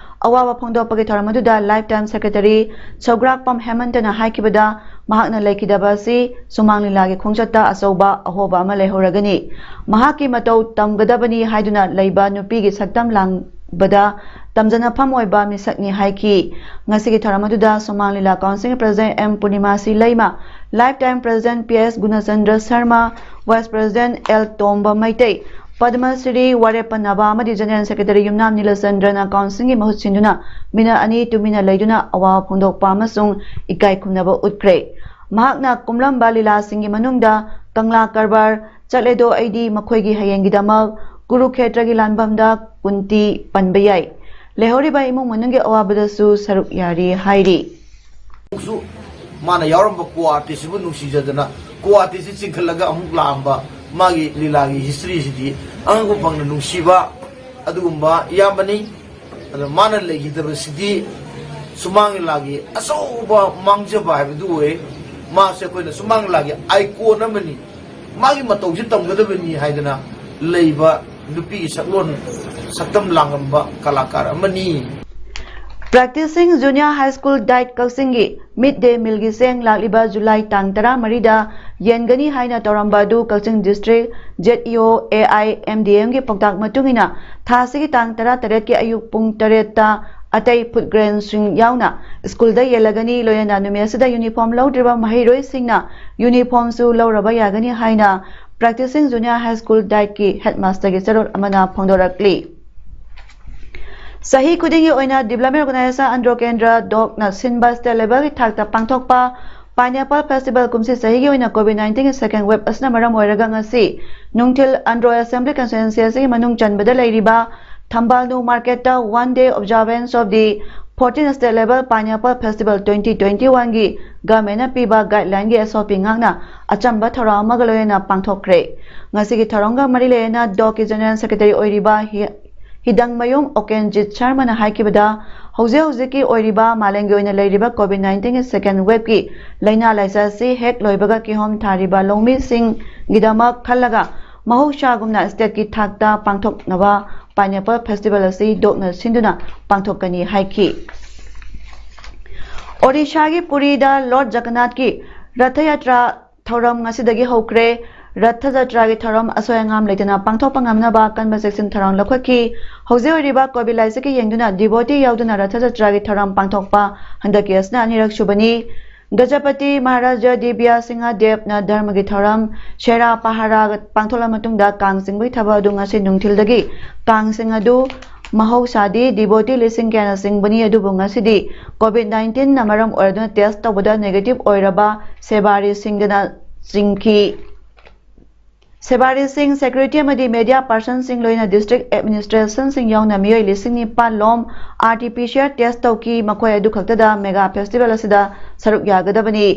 ꯑꯋꯥꯕ ꯐꯣꯡꯗꯣꯛꯄꯒꯤ ꯊꯧꯔꯝ ꯑꯗꯨꯗ Lifetime Secretary ꯁꯧꯒ꯭ꯔꯥꯛꯄꯝ ꯍꯦꯃꯟꯇꯅ ꯍꯥꯏꯈꯤꯕꯗ, ꯃꯍꯥꯛꯅ ꯂꯩꯈꯤꯗꯕ ꯑꯁꯤ ꯁꯨꯃꯥꯡ ꯂꯤꯂꯥꯒꯤ ꯈꯣꯡꯆꯠꯇ ꯑꯆꯧꯕ ꯑꯍꯣꯕ ꯑꯃ ꯂꯩꯍꯧꯔꯒꯅꯤ꯫ ꯃꯍꯥꯛꯀꯤ ꯃꯇꯧ ꯇꯝꯒꯗꯕꯅꯤ ꯍꯥꯏꯗꯨꯅ ꯂꯩꯕ ꯅꯨꯄꯤꯒꯤ ꯁꯛꯇꯝ ꯂꯥꯡꯕꯗ ꯇꯝꯖꯅꯐꯝ ꯑꯣꯏꯕ ꯃꯤꯁꯛꯅꯤ ꯍꯥꯏꯈꯤ꯫ ꯉꯁꯤꯒꯤ ꯊꯧꯔꯝ ꯑꯗꯨꯗ ꯁꯨꯃꯥꯡ ꯂꯤꯂꯥ ꯀꯥꯎꯟꯁꯤꯜꯒꯤ president M Purnimashi Leima, life time president P S Gunachandra Sharma, vice president L Tomba Meitei, Padmashri ꯋꯥꯔꯦꯞꯄ ꯅꯕꯥ ꯑꯃꯗꯤ ꯖꯦꯅꯦꯔꯦꯜ ꯁꯦꯀ꯭ꯔꯦꯇꯔꯤ ꯌꯨꯝꯅꯥꯝ ꯅꯤꯂꯆꯟꯗ꯭ꯔꯅ ꯀꯥꯎꯟꯁꯤꯜꯒꯤ ꯃꯍꯨꯠ ꯁꯤꯟꯗꯨꯅ ꯃꯤꯅꯠ ꯑꯅꯤ ꯇꯨꯃꯤꯟꯅ ꯂꯩꯗꯨꯅ ꯑꯋꯥꯕ ꯐꯣꯡꯗꯣꯛꯄ ꯑꯃꯁꯨꯡ ꯏꯀꯥꯏ ꯈꯨꯝꯅꯕ ꯎꯠꯈ꯭ꯔꯦ꯫ ꯃꯍꯥꯛꯅ ꯀꯨꯝꯂꯝꯕ ꯂꯤꯂꯥꯁꯤꯡꯒꯤ ꯃꯅꯨꯡꯗ ꯀꯪꯂꯥ ꯀꯔꯕꯥꯔ, ꯆꯠꯂꯦꯗꯣ ꯑꯩꯗꯤ ꯃꯈꯣꯏꯒꯤ ꯍꯌꯦꯡꯒꯤꯗꯃꯛ, ꯀꯨꯔꯨꯈꯦꯇ꯭ꯔꯒꯤ ꯂꯥꯟꯐꯝꯗ ꯀꯨꯟꯇꯤ ꯄꯟꯕ ꯌꯥꯏ꯫ ꯂꯩꯍꯧꯔꯤꯕ ꯏꯃꯨꯡ ꯃꯅꯨꯡꯒꯤ ꯑꯋꯥꯕꯗꯁꯨ ꯁꯔꯨꯛ ꯌꯥꯔꯤ ꯍꯥꯏꯔꯤ꯫ ꯁꯨ ꯃꯥꯅ ꯌꯥꯎꯔꯝꯕ ꯀꯣ ꯑꯥꯔꯇꯤꯁꯁꯤꯕꯨ ꯅꯨꯡꯁꯤꯖꯗꯅ ꯀꯣ ꯑꯥꯔꯇꯤꯁꯁꯤ ꯆꯤꯡꯈꯠꯂꯒ ꯑꯃꯨꯛ ꯂꯥꯛꯑꯝꯕ ꯃꯥꯒꯤ ꯂꯤꯂꯥꯒꯤ ꯍꯤꯁꯇ꯭ꯔꯤꯁꯤꯗꯤ ꯑꯉꯛꯄ ꯐꯪꯅ ꯅꯨꯡꯁꯤꯕ ꯑꯗꯨꯒꯨꯝꯕ ꯏꯌꯥꯝꯕꯅꯤ꯫ ꯑꯗ ꯃꯥꯅ ꯂꯩꯈꯤꯗꯕꯁꯤꯗꯤ ꯁꯨꯃꯥꯡ ꯂꯤꯂꯥꯒꯤ ꯑꯆꯧꯕ ꯃꯥꯡꯖꯕ ꯍꯥꯏꯕꯗꯨ ꯑꯣꯏ꯫ ꯃꯥꯁꯦ ꯑꯩꯈꯣꯏꯅ ꯁꯨꯃꯥꯡ ꯂꯤꯂꯥꯒꯤ ꯑꯥꯏꯀꯣꯟ ꯑꯃꯅꯤ, ꯃꯥꯒꯤ ꯃꯇꯧꯁꯤ ꯇꯝꯒꯗꯕꯅꯤ ꯍꯥꯏꯗꯅ ꯂꯩꯕ ꯅꯨꯄꯤꯒꯤ ꯁꯛꯂꯣꯟ ꯁꯛꯇꯝ ꯂꯥꯡꯂꯝꯕ ꯀꯂꯥꯀꯥꯔ ꯑꯃꯅꯤ꯫ Practicing Junior High School Diet ꯀꯛꯆꯤꯡꯒꯤ ꯃꯤꯗ ꯗꯦ ꯃꯤꯜꯒꯤ ꯆꯦꯡ ꯂꯥꯛꯂꯤꯕ ꯖꯨꯂꯥꯏ ꯇꯥꯡ ꯇꯔꯥꯃꯔꯤꯗ ꯌꯦꯟꯒꯅꯤ ꯍꯥꯏꯅ ꯇꯧꯔꯝꯕ ꯑꯗꯨ ꯀꯛꯆꯤꯡ ꯗꯤꯁꯇ꯭ꯔꯤꯛ ꯖꯦꯠ ꯏ ꯑꯣ ꯑꯦ ꯑꯥꯏ ꯑꯦꯝ ꯗꯤ ꯑꯦꯝꯒꯤ ꯄꯥꯎꯇꯥꯛ ꯃꯇꯨꯡ ꯏꯟꯅ ꯊꯥ ꯑꯁꯤꯒꯤ ꯇꯥꯡ ꯇꯔꯥꯇꯔꯦꯠꯀꯤ ꯑꯌꯨꯛ ꯄꯨꯡ ꯇꯔꯦꯠꯇ ꯑꯇꯩ ꯐꯨꯗ ꯒ꯭ꯔꯦꯟꯁꯤꯡ ꯌꯥꯎꯅ ꯁ꯭ꯀꯨꯜꯗ ꯌꯦꯜꯂꯒꯅꯤ꯫ ꯂꯣꯏꯅꯅ ꯅꯨꯃꯤꯠ ꯑꯁꯤꯗ ꯌꯨꯅꯤꯐꯣꯔꯝ ꯂꯧꯗ꯭ꯔꯤꯕ ꯃꯍꯩꯔꯣꯏꯁꯤꯡꯅ ꯌꯨꯅꯤꯐꯣꯔꯝꯁꯨ ꯂꯧꯔꯕ ꯌꯥꯒꯅꯤ ꯍꯥꯏꯅ Practicing Junior High School Dietꯀꯤ ꯍꯦꯗꯃꯥꯁꯇꯔꯒꯤ ꯆꯦꯔꯣꯜ ꯑꯃꯅ ꯐꯣꯡꯗꯣꯔꯛꯂꯤ꯫ ꯆꯍꯤ ꯈꯨꯗꯤꯡꯒꯤ ꯑꯣꯏꯅ Development Organization ꯑꯟꯗ꯭ꯔꯣ ꯀꯦꯟꯗ꯭ꯔ, ꯗꯣꯛꯅ ꯁꯤꯟꯕ ꯁ꯭ꯇꯦꯠ ꯂꯦꯚꯦꯜꯒꯤ ꯊꯥꯛꯇ ꯄꯥꯡꯊꯣꯛꯄ Pineapple Festival ꯀꯨꯝꯁꯤ ꯆꯍꯤꯒꯤ ꯑꯣꯏꯅ ꯀꯣꯚꯤꯗ ꯅꯥꯏꯟꯇꯤꯟꯒꯤ ꯁꯦꯀꯦꯟ ꯋꯦꯕ ꯑꯁꯤꯅ ꯃꯔꯝ ꯑꯣꯏꯔꯒ ꯉꯁꯤ ꯅꯨꯡꯊꯤꯜ ꯑꯟꯗ꯭ꯔꯣ ꯑꯦꯁꯦꯝꯕ꯭ꯂꯤ ꯀꯟꯁꯇꯤꯇ꯭ꯋꯦꯟꯁꯤ ꯑꯁꯤꯒꯤ ꯃꯅꯨꯡ ꯆꯟꯕꯗ ꯂꯩꯔꯤꯕ ꯊꯝꯕꯥꯜꯅꯨ ꯃꯥꯔꯀꯦꯠꯇ One Day Observance of the fourteenth State Level Pineapple Festival twenty twenty-oneꯒꯤ ꯒꯚꯔꯟꯃꯦꯟꯠꯅ ꯄꯤꯕ ꯒꯥꯏꯗꯂꯥꯏꯟꯒꯤ ꯑꯦꯁ ꯑꯣ ꯄꯤ ꯉꯥꯛꯅ ꯑꯆꯝꯕ ꯊꯧꯔꯝ ꯑꯃꯒ ꯂꯣꯏꯅꯅ ꯄꯥꯡꯊꯣꯛꯈ꯭ꯔꯦ꯫ ꯉꯁꯤꯒꯤ ꯊꯧꯔꯝꯒ ꯃꯔꯤ ꯂꯩꯅꯅ ꯗꯣꯛꯀꯤ ꯖꯦꯅꯔꯦꯜ ꯁꯦꯀ꯭ꯔꯦꯇꯔꯤ ꯑꯣꯏꯔꯤꯕ ꯍꯤ-, ꯍꯤꯗꯪꯃꯌꯨꯝ ꯑꯣꯀꯦꯟꯖꯤꯠ ꯁꯔꯃꯅ ꯍꯥꯏꯈꯤꯕꯗ, ꯍꯧꯖꯤꯛ ꯍꯧꯖꯤꯛꯀꯤ ꯑꯣꯏꯔꯤꯕ ꯃꯥꯂꯦꯝꯒꯤ ꯑꯣꯏꯅ ꯂꯩꯔꯤꯕ ꯀꯣꯚꯤꯗ ꯅꯥꯏꯟꯇꯤꯟꯒꯤ ꯁꯦꯀꯦꯟ ꯋꯦꯕꯀꯤ ꯂꯥꯏꯅꯥ ꯂꯥꯏꯆꯠ ꯑꯁꯤ ꯍꯦꯛ ꯂꯣꯏꯕꯒ ꯀꯤꯍꯣꯝ ꯊꯥꯔꯤꯕ ꯂꯧꯃꯤꯁꯤꯡꯒꯤꯗꯃꯛ ꯈꯜꯂꯒ ꯃꯍꯧꯁꯥꯒꯨꯝꯅ ꯁ꯭ꯇꯦꯠꯀꯤ ꯊꯥꯛꯇ ꯄꯥꯡꯊꯣꯛꯅꯕ Pineapple Festival ꯑꯁꯤ ꯗꯣꯛꯅ ꯁꯤꯟꯗꯨꯅ ꯄꯥꯡꯊꯣꯛꯀꯅꯤ ꯍꯥꯏꯈꯤ꯫ ꯑꯣꯔꯤꯁꯥꯒꯤ ꯄꯨꯔꯤꯗ ꯂꯣꯔꯗ ꯖꯒꯟꯅꯥꯊꯀꯤ ꯔꯊ ꯌꯥꯇ꯭ꯔꯥ ꯊꯧꯔꯝ ꯉꯁꯤꯗꯒꯤ ꯍꯧꯈ꯭ꯔꯦ꯫ ꯔꯊ ꯖꯇ꯭ꯔꯥꯒꯤ ꯊꯧꯔꯝ ꯑꯁꯣꯏ ꯑꯉꯥꯝ ꯂꯩꯇꯅ ꯄꯥꯡꯊꯣꯛꯄ ꯉꯝꯅꯕ ꯑꯀꯟꯕ ꯆꯦꯛꯁꯤꯟ ꯊꯧꯔꯥꯡ ꯂꯧꯈꯠꯈꯤ꯫ ꯍꯧꯖꯤꯛ ꯑꯣꯏꯔꯤꯕ ꯀꯣꯚꯤꯗ ꯂꯥꯏꯆꯠꯀꯤ ꯌꯦꯡꯗꯨꯅ ꯗꯤꯚꯣꯇꯤ ꯌꯥꯎꯗꯅ ꯔꯊ ꯖꯇ꯭ꯔꯥꯒꯤ ꯊꯧꯔꯝ ꯄꯥꯡꯊꯣꯛꯄ ꯍꯟꯗꯛꯀꯤ ꯑꯁꯤꯅ ꯑꯅꯤꯔꯛ ꯁꯨꯕꯅꯤ꯫ ꯒꯖꯄꯇꯤ ꯃꯍꯥꯔꯥꯖꯥ ꯗꯤꯕ꯭ꯌꯥ ꯁꯤꯡꯍ ꯗꯦꯕꯅ ꯙꯔꯃꯒꯤ ꯊꯧꯔꯝ ꯁꯦꯔꯥ ꯄꯍꯥꯔꯥ ꯄꯥꯡꯊꯣꯛꯂ ꯃꯇꯨꯡꯗ ꯀꯥꯡ ꯆꯤꯡꯕꯒꯤ ꯊꯕꯛ ꯑꯗꯨ ꯉꯁꯤ ꯅꯨꯡꯊꯤꯜꯗꯒꯤ ꯀꯥꯡꯁꯤꯡ ꯑꯗꯨ ꯃꯍꯧꯁꯥꯗꯤ ꯗꯤꯚꯣꯇꯤ ꯂꯤꯁꯤꯡ ꯀꯌꯥꯅ ꯆꯤꯡꯕꯅꯤ, ꯑꯗꯨꯕꯨ ꯉꯁꯤꯗꯤ ꯀꯣꯚꯤꯗ ꯅꯥꯏꯟꯇꯤꯟꯅ ꯃꯔꯝ ꯑꯣꯏꯔꯗꯨꯅ ꯇꯦꯁ ꯇꯧꯕꯗ ꯅꯦꯒꯦꯇꯤꯚ ꯑꯣꯏꯔꯕ ꯁꯦꯕꯥꯔꯤꯁꯤꯡꯗꯅ ꯆꯤꯡꯈꯤ꯫ ꯁꯦꯕꯥꯔꯤꯁꯤꯡ, ꯁꯦꯀ꯭ꯌꯨꯔꯤꯇꯤ ꯑꯃꯗꯤ ꯃꯦꯗꯤꯌꯥ ꯄꯥꯔꯁꯟꯁꯤꯡ, ꯂꯣꯏꯅ ꯗꯤꯁꯇ꯭ꯔꯤꯛ ꯑꯦꯗꯃꯤꯅꯤꯁꯇ꯭ꯔꯦꯁꯟꯁꯤꯡ ꯌꯥꯎꯅ ꯃꯤꯑꯣꯏ ꯂꯤꯁꯤꯡ ꯅꯤꯄꯥꯟ ꯂꯣꯝ R T P C R test ꯇꯧꯈꯤ꯫ ꯃꯈꯣꯏ ꯑꯗꯨ ꯈꯛꯇꯗ ꯃꯦꯒꯥ ꯐꯦꯁꯇꯤꯚꯦꯜ ꯑꯁꯤꯗ ꯁꯔꯨꯛ ꯌꯥꯒꯗꯕꯅꯤ꯫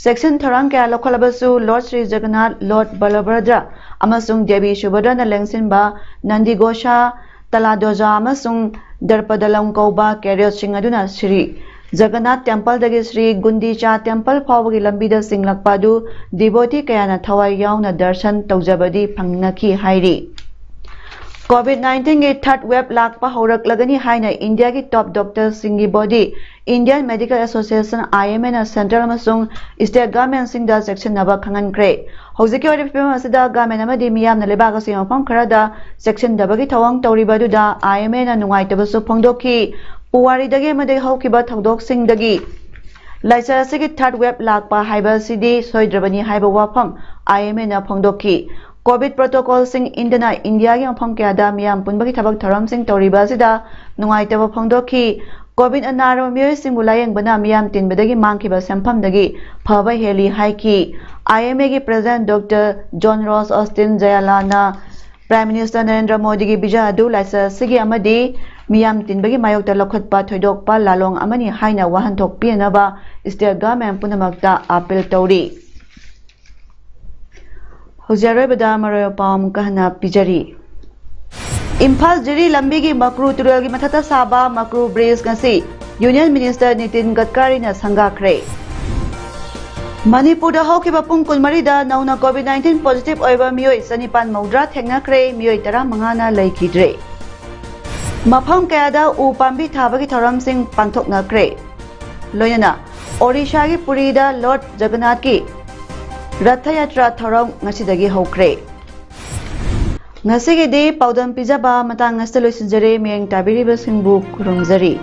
ꯆꯦꯛꯁꯤꯟ ꯊꯧꯔꯥꯡ ꯀꯌꯥ ꯂꯧꯈꯠꯂꯕꯁꯨ ꯂꯣꯔꯗ ꯁ꯭ꯔꯤ ꯖꯒꯟꯅꯥꯊ, ꯂꯣꯔꯗ ꯕꯂꯚꯗ꯭ꯔ ꯑꯃꯁꯨꯡ ꯗꯦꯕꯤ ꯁꯨꯚꯗ꯭ꯔꯅ ꯂꯦꯡꯁꯤꯟꯕ ꯅꯟꯗꯤꯒꯣꯁꯥ, ꯇꯂꯥꯗꯣꯖꯥ ꯑꯃꯁꯨꯡ ꯗꯔꯄꯗꯂꯝ ꯀꯧꯕ ꯀꯦꯔꯤꯌꯣꯠꯁꯤꯡ ꯑꯗꯨꯅ ꯁ꯭ꯔꯤ ꯖꯒꯟꯅꯥꯊ ꯇꯦꯝꯄꯜꯗꯒꯤ ꯁ꯭ꯔꯤ ꯒꯨꯟꯗꯤꯆꯥ ꯇꯦꯝꯄꯜ ꯐꯥꯎꯕꯒꯤ ꯂꯝꯕꯤꯗ ꯆꯤꯡꯂꯛꯄ ꯑꯗꯨ ꯗꯤꯚꯣꯇꯤ ꯀꯌꯥꯅ ꯊꯋꯥꯏ ꯌꯥꯎꯅ ꯗꯔꯁꯟ ꯇꯧꯖꯕꯗꯤ ꯐꯪꯅꯈꯤ ꯍꯥꯏꯔꯤ꯫ ꯀꯣꯚꯤꯗ ꯅꯥꯏꯟꯇꯤꯟꯒꯤ ꯊꯥꯔꯗ ꯋꯦꯕ ꯂꯥꯛꯄ ꯍꯧꯔꯛꯂꯒꯅꯤ ꯍꯥꯏꯅ ꯏꯟꯗꯤꯌꯥꯒꯤ ꯇꯣꯞ ꯗꯣꯛꯇꯔꯁꯤꯡꯒꯤ ꯕꯣꯗꯤ ꯏꯟꯗꯤꯌꯟ ꯃꯦꯗꯤꯀꯦꯜ ꯑꯦꯁꯣꯁꯤꯌꯦꯁꯟ, ꯑꯥꯏ ꯑꯦꯝ ꯑꯦꯅ ꯁꯦꯟꯇ꯭ꯔꯦꯜ ꯑꯃꯁꯨꯡ ꯁ꯭ꯇꯦꯠ ꯒꯚꯔꯟꯃꯦꯟꯠꯁꯤꯡꯗ ꯆꯦꯛꯁꯤꯟꯅꯕ ꯈꯪꯍꯟꯈ꯭ꯔꯦ꯫ ꯍꯧꯖꯤꯛꯀꯤ ꯑꯣꯏꯔꯤꯕ ꯐꯤꯕꯝ ꯑꯁꯤꯗ ꯒꯚꯔꯟꯃꯦꯟꯠ ꯑꯃꯗꯤ ꯃꯤꯌꯥꯝꯅ ꯂꯩꯕꯥꯛ ꯑꯁꯤꯒꯤ ꯃꯐꯝ ꯈꯔꯗ ꯆꯦꯛꯁꯤꯟꯗꯕꯒꯤ ꯊꯧꯑꯣꯡ ꯇꯧꯔꯤꯕ ꯑꯗꯨꯗ ꯑꯥꯏ ꯑꯦꯝ ꯑꯦꯅ ꯅꯨꯡꯉꯥꯏꯇꯕꯁꯨ ꯐꯣꯡꯗꯣꯛꯈꯤ꯫ ꯄꯨꯋꯥꯔꯤꯗꯒꯤ ꯑꯃꯗꯤ ꯍꯧꯈꯤꯕ ꯊꯧꯗꯣꯛꯁꯤꯡꯗꯒꯤ ꯂꯥꯏꯆꯠ ꯑꯁꯤꯒꯤ ꯊꯥꯔꯗ ꯋꯦꯕ ꯂꯥꯛꯄ ꯍꯥꯏꯕ ꯑꯁꯤꯗꯤ ꯁꯣꯏꯗ꯭ꯔꯕꯅꯤ ꯍꯥꯏꯕ ꯋꯥꯐꯝ ꯑꯥꯏ ꯑꯦꯝ ꯑꯦꯅ ꯐꯣꯡꯗꯣꯛꯈꯤ꯫ ꯀꯣꯚꯤꯗ ꯄ꯭ꯔꯣꯇꯣꯀꯣꯜꯁꯤꯡ ꯏꯟꯗꯅ ꯏꯟꯗꯤꯌꯥꯒꯤ ꯃꯐꯝ ꯀꯌꯥꯗ ꯃꯤꯌꯥꯝ ꯄꯨꯟꯕꯒꯤ ꯊꯕꯛ ꯊꯧꯔꯝꯁꯤꯡ ꯇꯧꯔꯤꯕ ꯑꯁꯤꯗ ꯅꯨꯡꯉꯥꯏꯇꯕ ꯐꯣꯡꯗꯣꯛꯈꯤ꯫ ꯀꯣꯚꯤꯗ ꯑꯅꯥꯔꯕ ꯃꯤꯑꯣꯏꯁꯤꯡꯕꯨ ꯂꯥꯌꯦꯡꯕꯅ ꯃꯤꯌꯥꯝ ꯇꯤꯟꯕꯗꯒꯤ ꯃꯥꯡꯈꯤꯕ ꯁꯦꯟꯐꯝꯗꯒꯤ ꯐꯕ ꯍꯦꯜꯂꯤ ꯍꯥꯏꯈꯤ꯫ ꯑꯥꯏ ꯑꯦꯝ ꯑꯦꯒꯤ ꯄ꯭ꯔꯦꯁꯤꯗꯦꯟꯠ ꯗꯣꯛꯇꯔ ꯖꯣꯟ ꯔꯣꯁ ꯑꯣꯁꯇꯤꯟ ꯖꯌꯥꯂꯥꯅ ꯄ꯭ꯔꯥꯏꯝ ꯃꯤꯅꯤꯁꯇꯔ ꯅꯔꯦꯟꯗ꯭ꯔ ꯃꯣꯗꯤꯒꯤ ꯚꯤꯖꯟ ꯑꯗꯨ ꯂꯥꯏꯆꯠ ꯑꯁꯤꯒꯤ ꯑꯃꯗꯤ ꯃꯤꯌꯥꯝ ꯇꯤꯟꯕꯒꯤ ꯃꯥꯌꯣꯛꯇ ꯂꯧꯈꯠꯄ ꯊꯣꯏꯗꯣꯛꯄ ꯂꯥꯂꯣꯡ ꯑꯃꯅꯤ ꯍꯥꯏꯅ ꯋꯥꯍꯟꯊꯣꯛ ꯄꯤꯅꯅꯕ ꯁ꯭ꯇꯦꯠ ꯒꯚꯔꯟꯃꯦꯟꯠ ꯄꯨꯝꯅꯃꯛꯇ ꯑꯥꯄꯤꯜ ꯇꯧꯔꯤ꯫ ꯍꯧꯖꯤꯛ ꯑꯔꯣꯏꯕꯗ ꯃꯔꯨꯑꯣꯏꯕ ꯄꯥꯎ ꯑꯃꯨꯛꯀ ꯍꯟꯅ ꯄꯤꯖꯔꯤ꯫ ꯏꯝꯐꯥꯜ ꯖꯤꯔꯤ ꯂꯝꯕꯤꯒꯤ ꯃꯀ꯭ꯔꯨ ꯇꯨꯔꯦꯜꯒꯤ ꯃꯊꯛꯇ ꯁꯥꯕ ꯃꯀ꯭ꯔꯨ ꯕ꯭ꯔꯤꯖ ꯉꯁꯤ ꯌꯨꯅꯤꯌꯟ ꯃꯤꯅꯤꯁꯇꯔ ꯅꯤꯇꯤꯟ ꯒꯗꯀꯥꯔꯤꯅ ꯁꯪꯒꯥꯈ꯭ꯔꯦ꯫ ꯃꯅꯤꯄꯨꯔꯗ ꯍꯧꯈꯤꯕ ꯄꯨꯡ ꯀꯨꯟꯃꯔꯤꯗ ꯅꯧꯅ ꯀꯣꯚꯤꯗ ꯅꯥꯏꯟꯇꯤꯟ ꯄꯣꯖꯤꯇꯤꯚ ꯑꯣꯏꯕ ꯃꯤꯑꯣꯏ ꯆꯅꯤꯄꯥꯟ ꯃꯧꯗ꯭ꯔꯥ ꯊꯦꯡꯅꯈ꯭ꯔꯦ, ꯃꯤꯑꯣꯏ ꯇꯔꯥꯃꯉꯥꯅ ꯂꯩꯈꯤꯗ꯭ꯔꯦ꯫ ꯃꯐꯝ ꯀꯌꯥꯗ ꯎ ꯄꯥꯝꯕꯤ ꯊꯥꯕꯒꯤ ꯊꯧꯔꯝꯁꯤꯡ ꯄꯥꯡꯊꯣꯛꯅꯈ꯭ꯔꯦ꯫ ꯂꯣꯏꯅꯅ ꯑꯣꯔꯤꯁꯥꯒꯤ ꯄꯨꯔꯤꯗ ꯂꯣꯔꯗ ꯖꯒꯟꯅꯥꯊꯀꯤ ꯔꯊ ꯌꯥꯇ꯭ꯔꯥ ꯊꯧꯔꯝ ꯉꯁꯤꯗꯒꯤ ꯍꯧꯈ꯭ꯔꯦ꯫ ꯉꯁꯤꯒꯤꯗꯤ ꯄꯥꯎꯗꯝ ꯄꯤꯖꯕ ꯃꯇꯥꯡ ꯑꯁꯤꯗ ꯂꯣꯏꯁꯤꯟꯖꯔꯦ꯫ ꯃꯤꯠꯌꯦꯡ ꯇꯥꯕꯤꯔꯤꯕꯁꯤꯡꯕꯨ ꯈꯨꯔꯨꯝꯖꯔꯤ꯫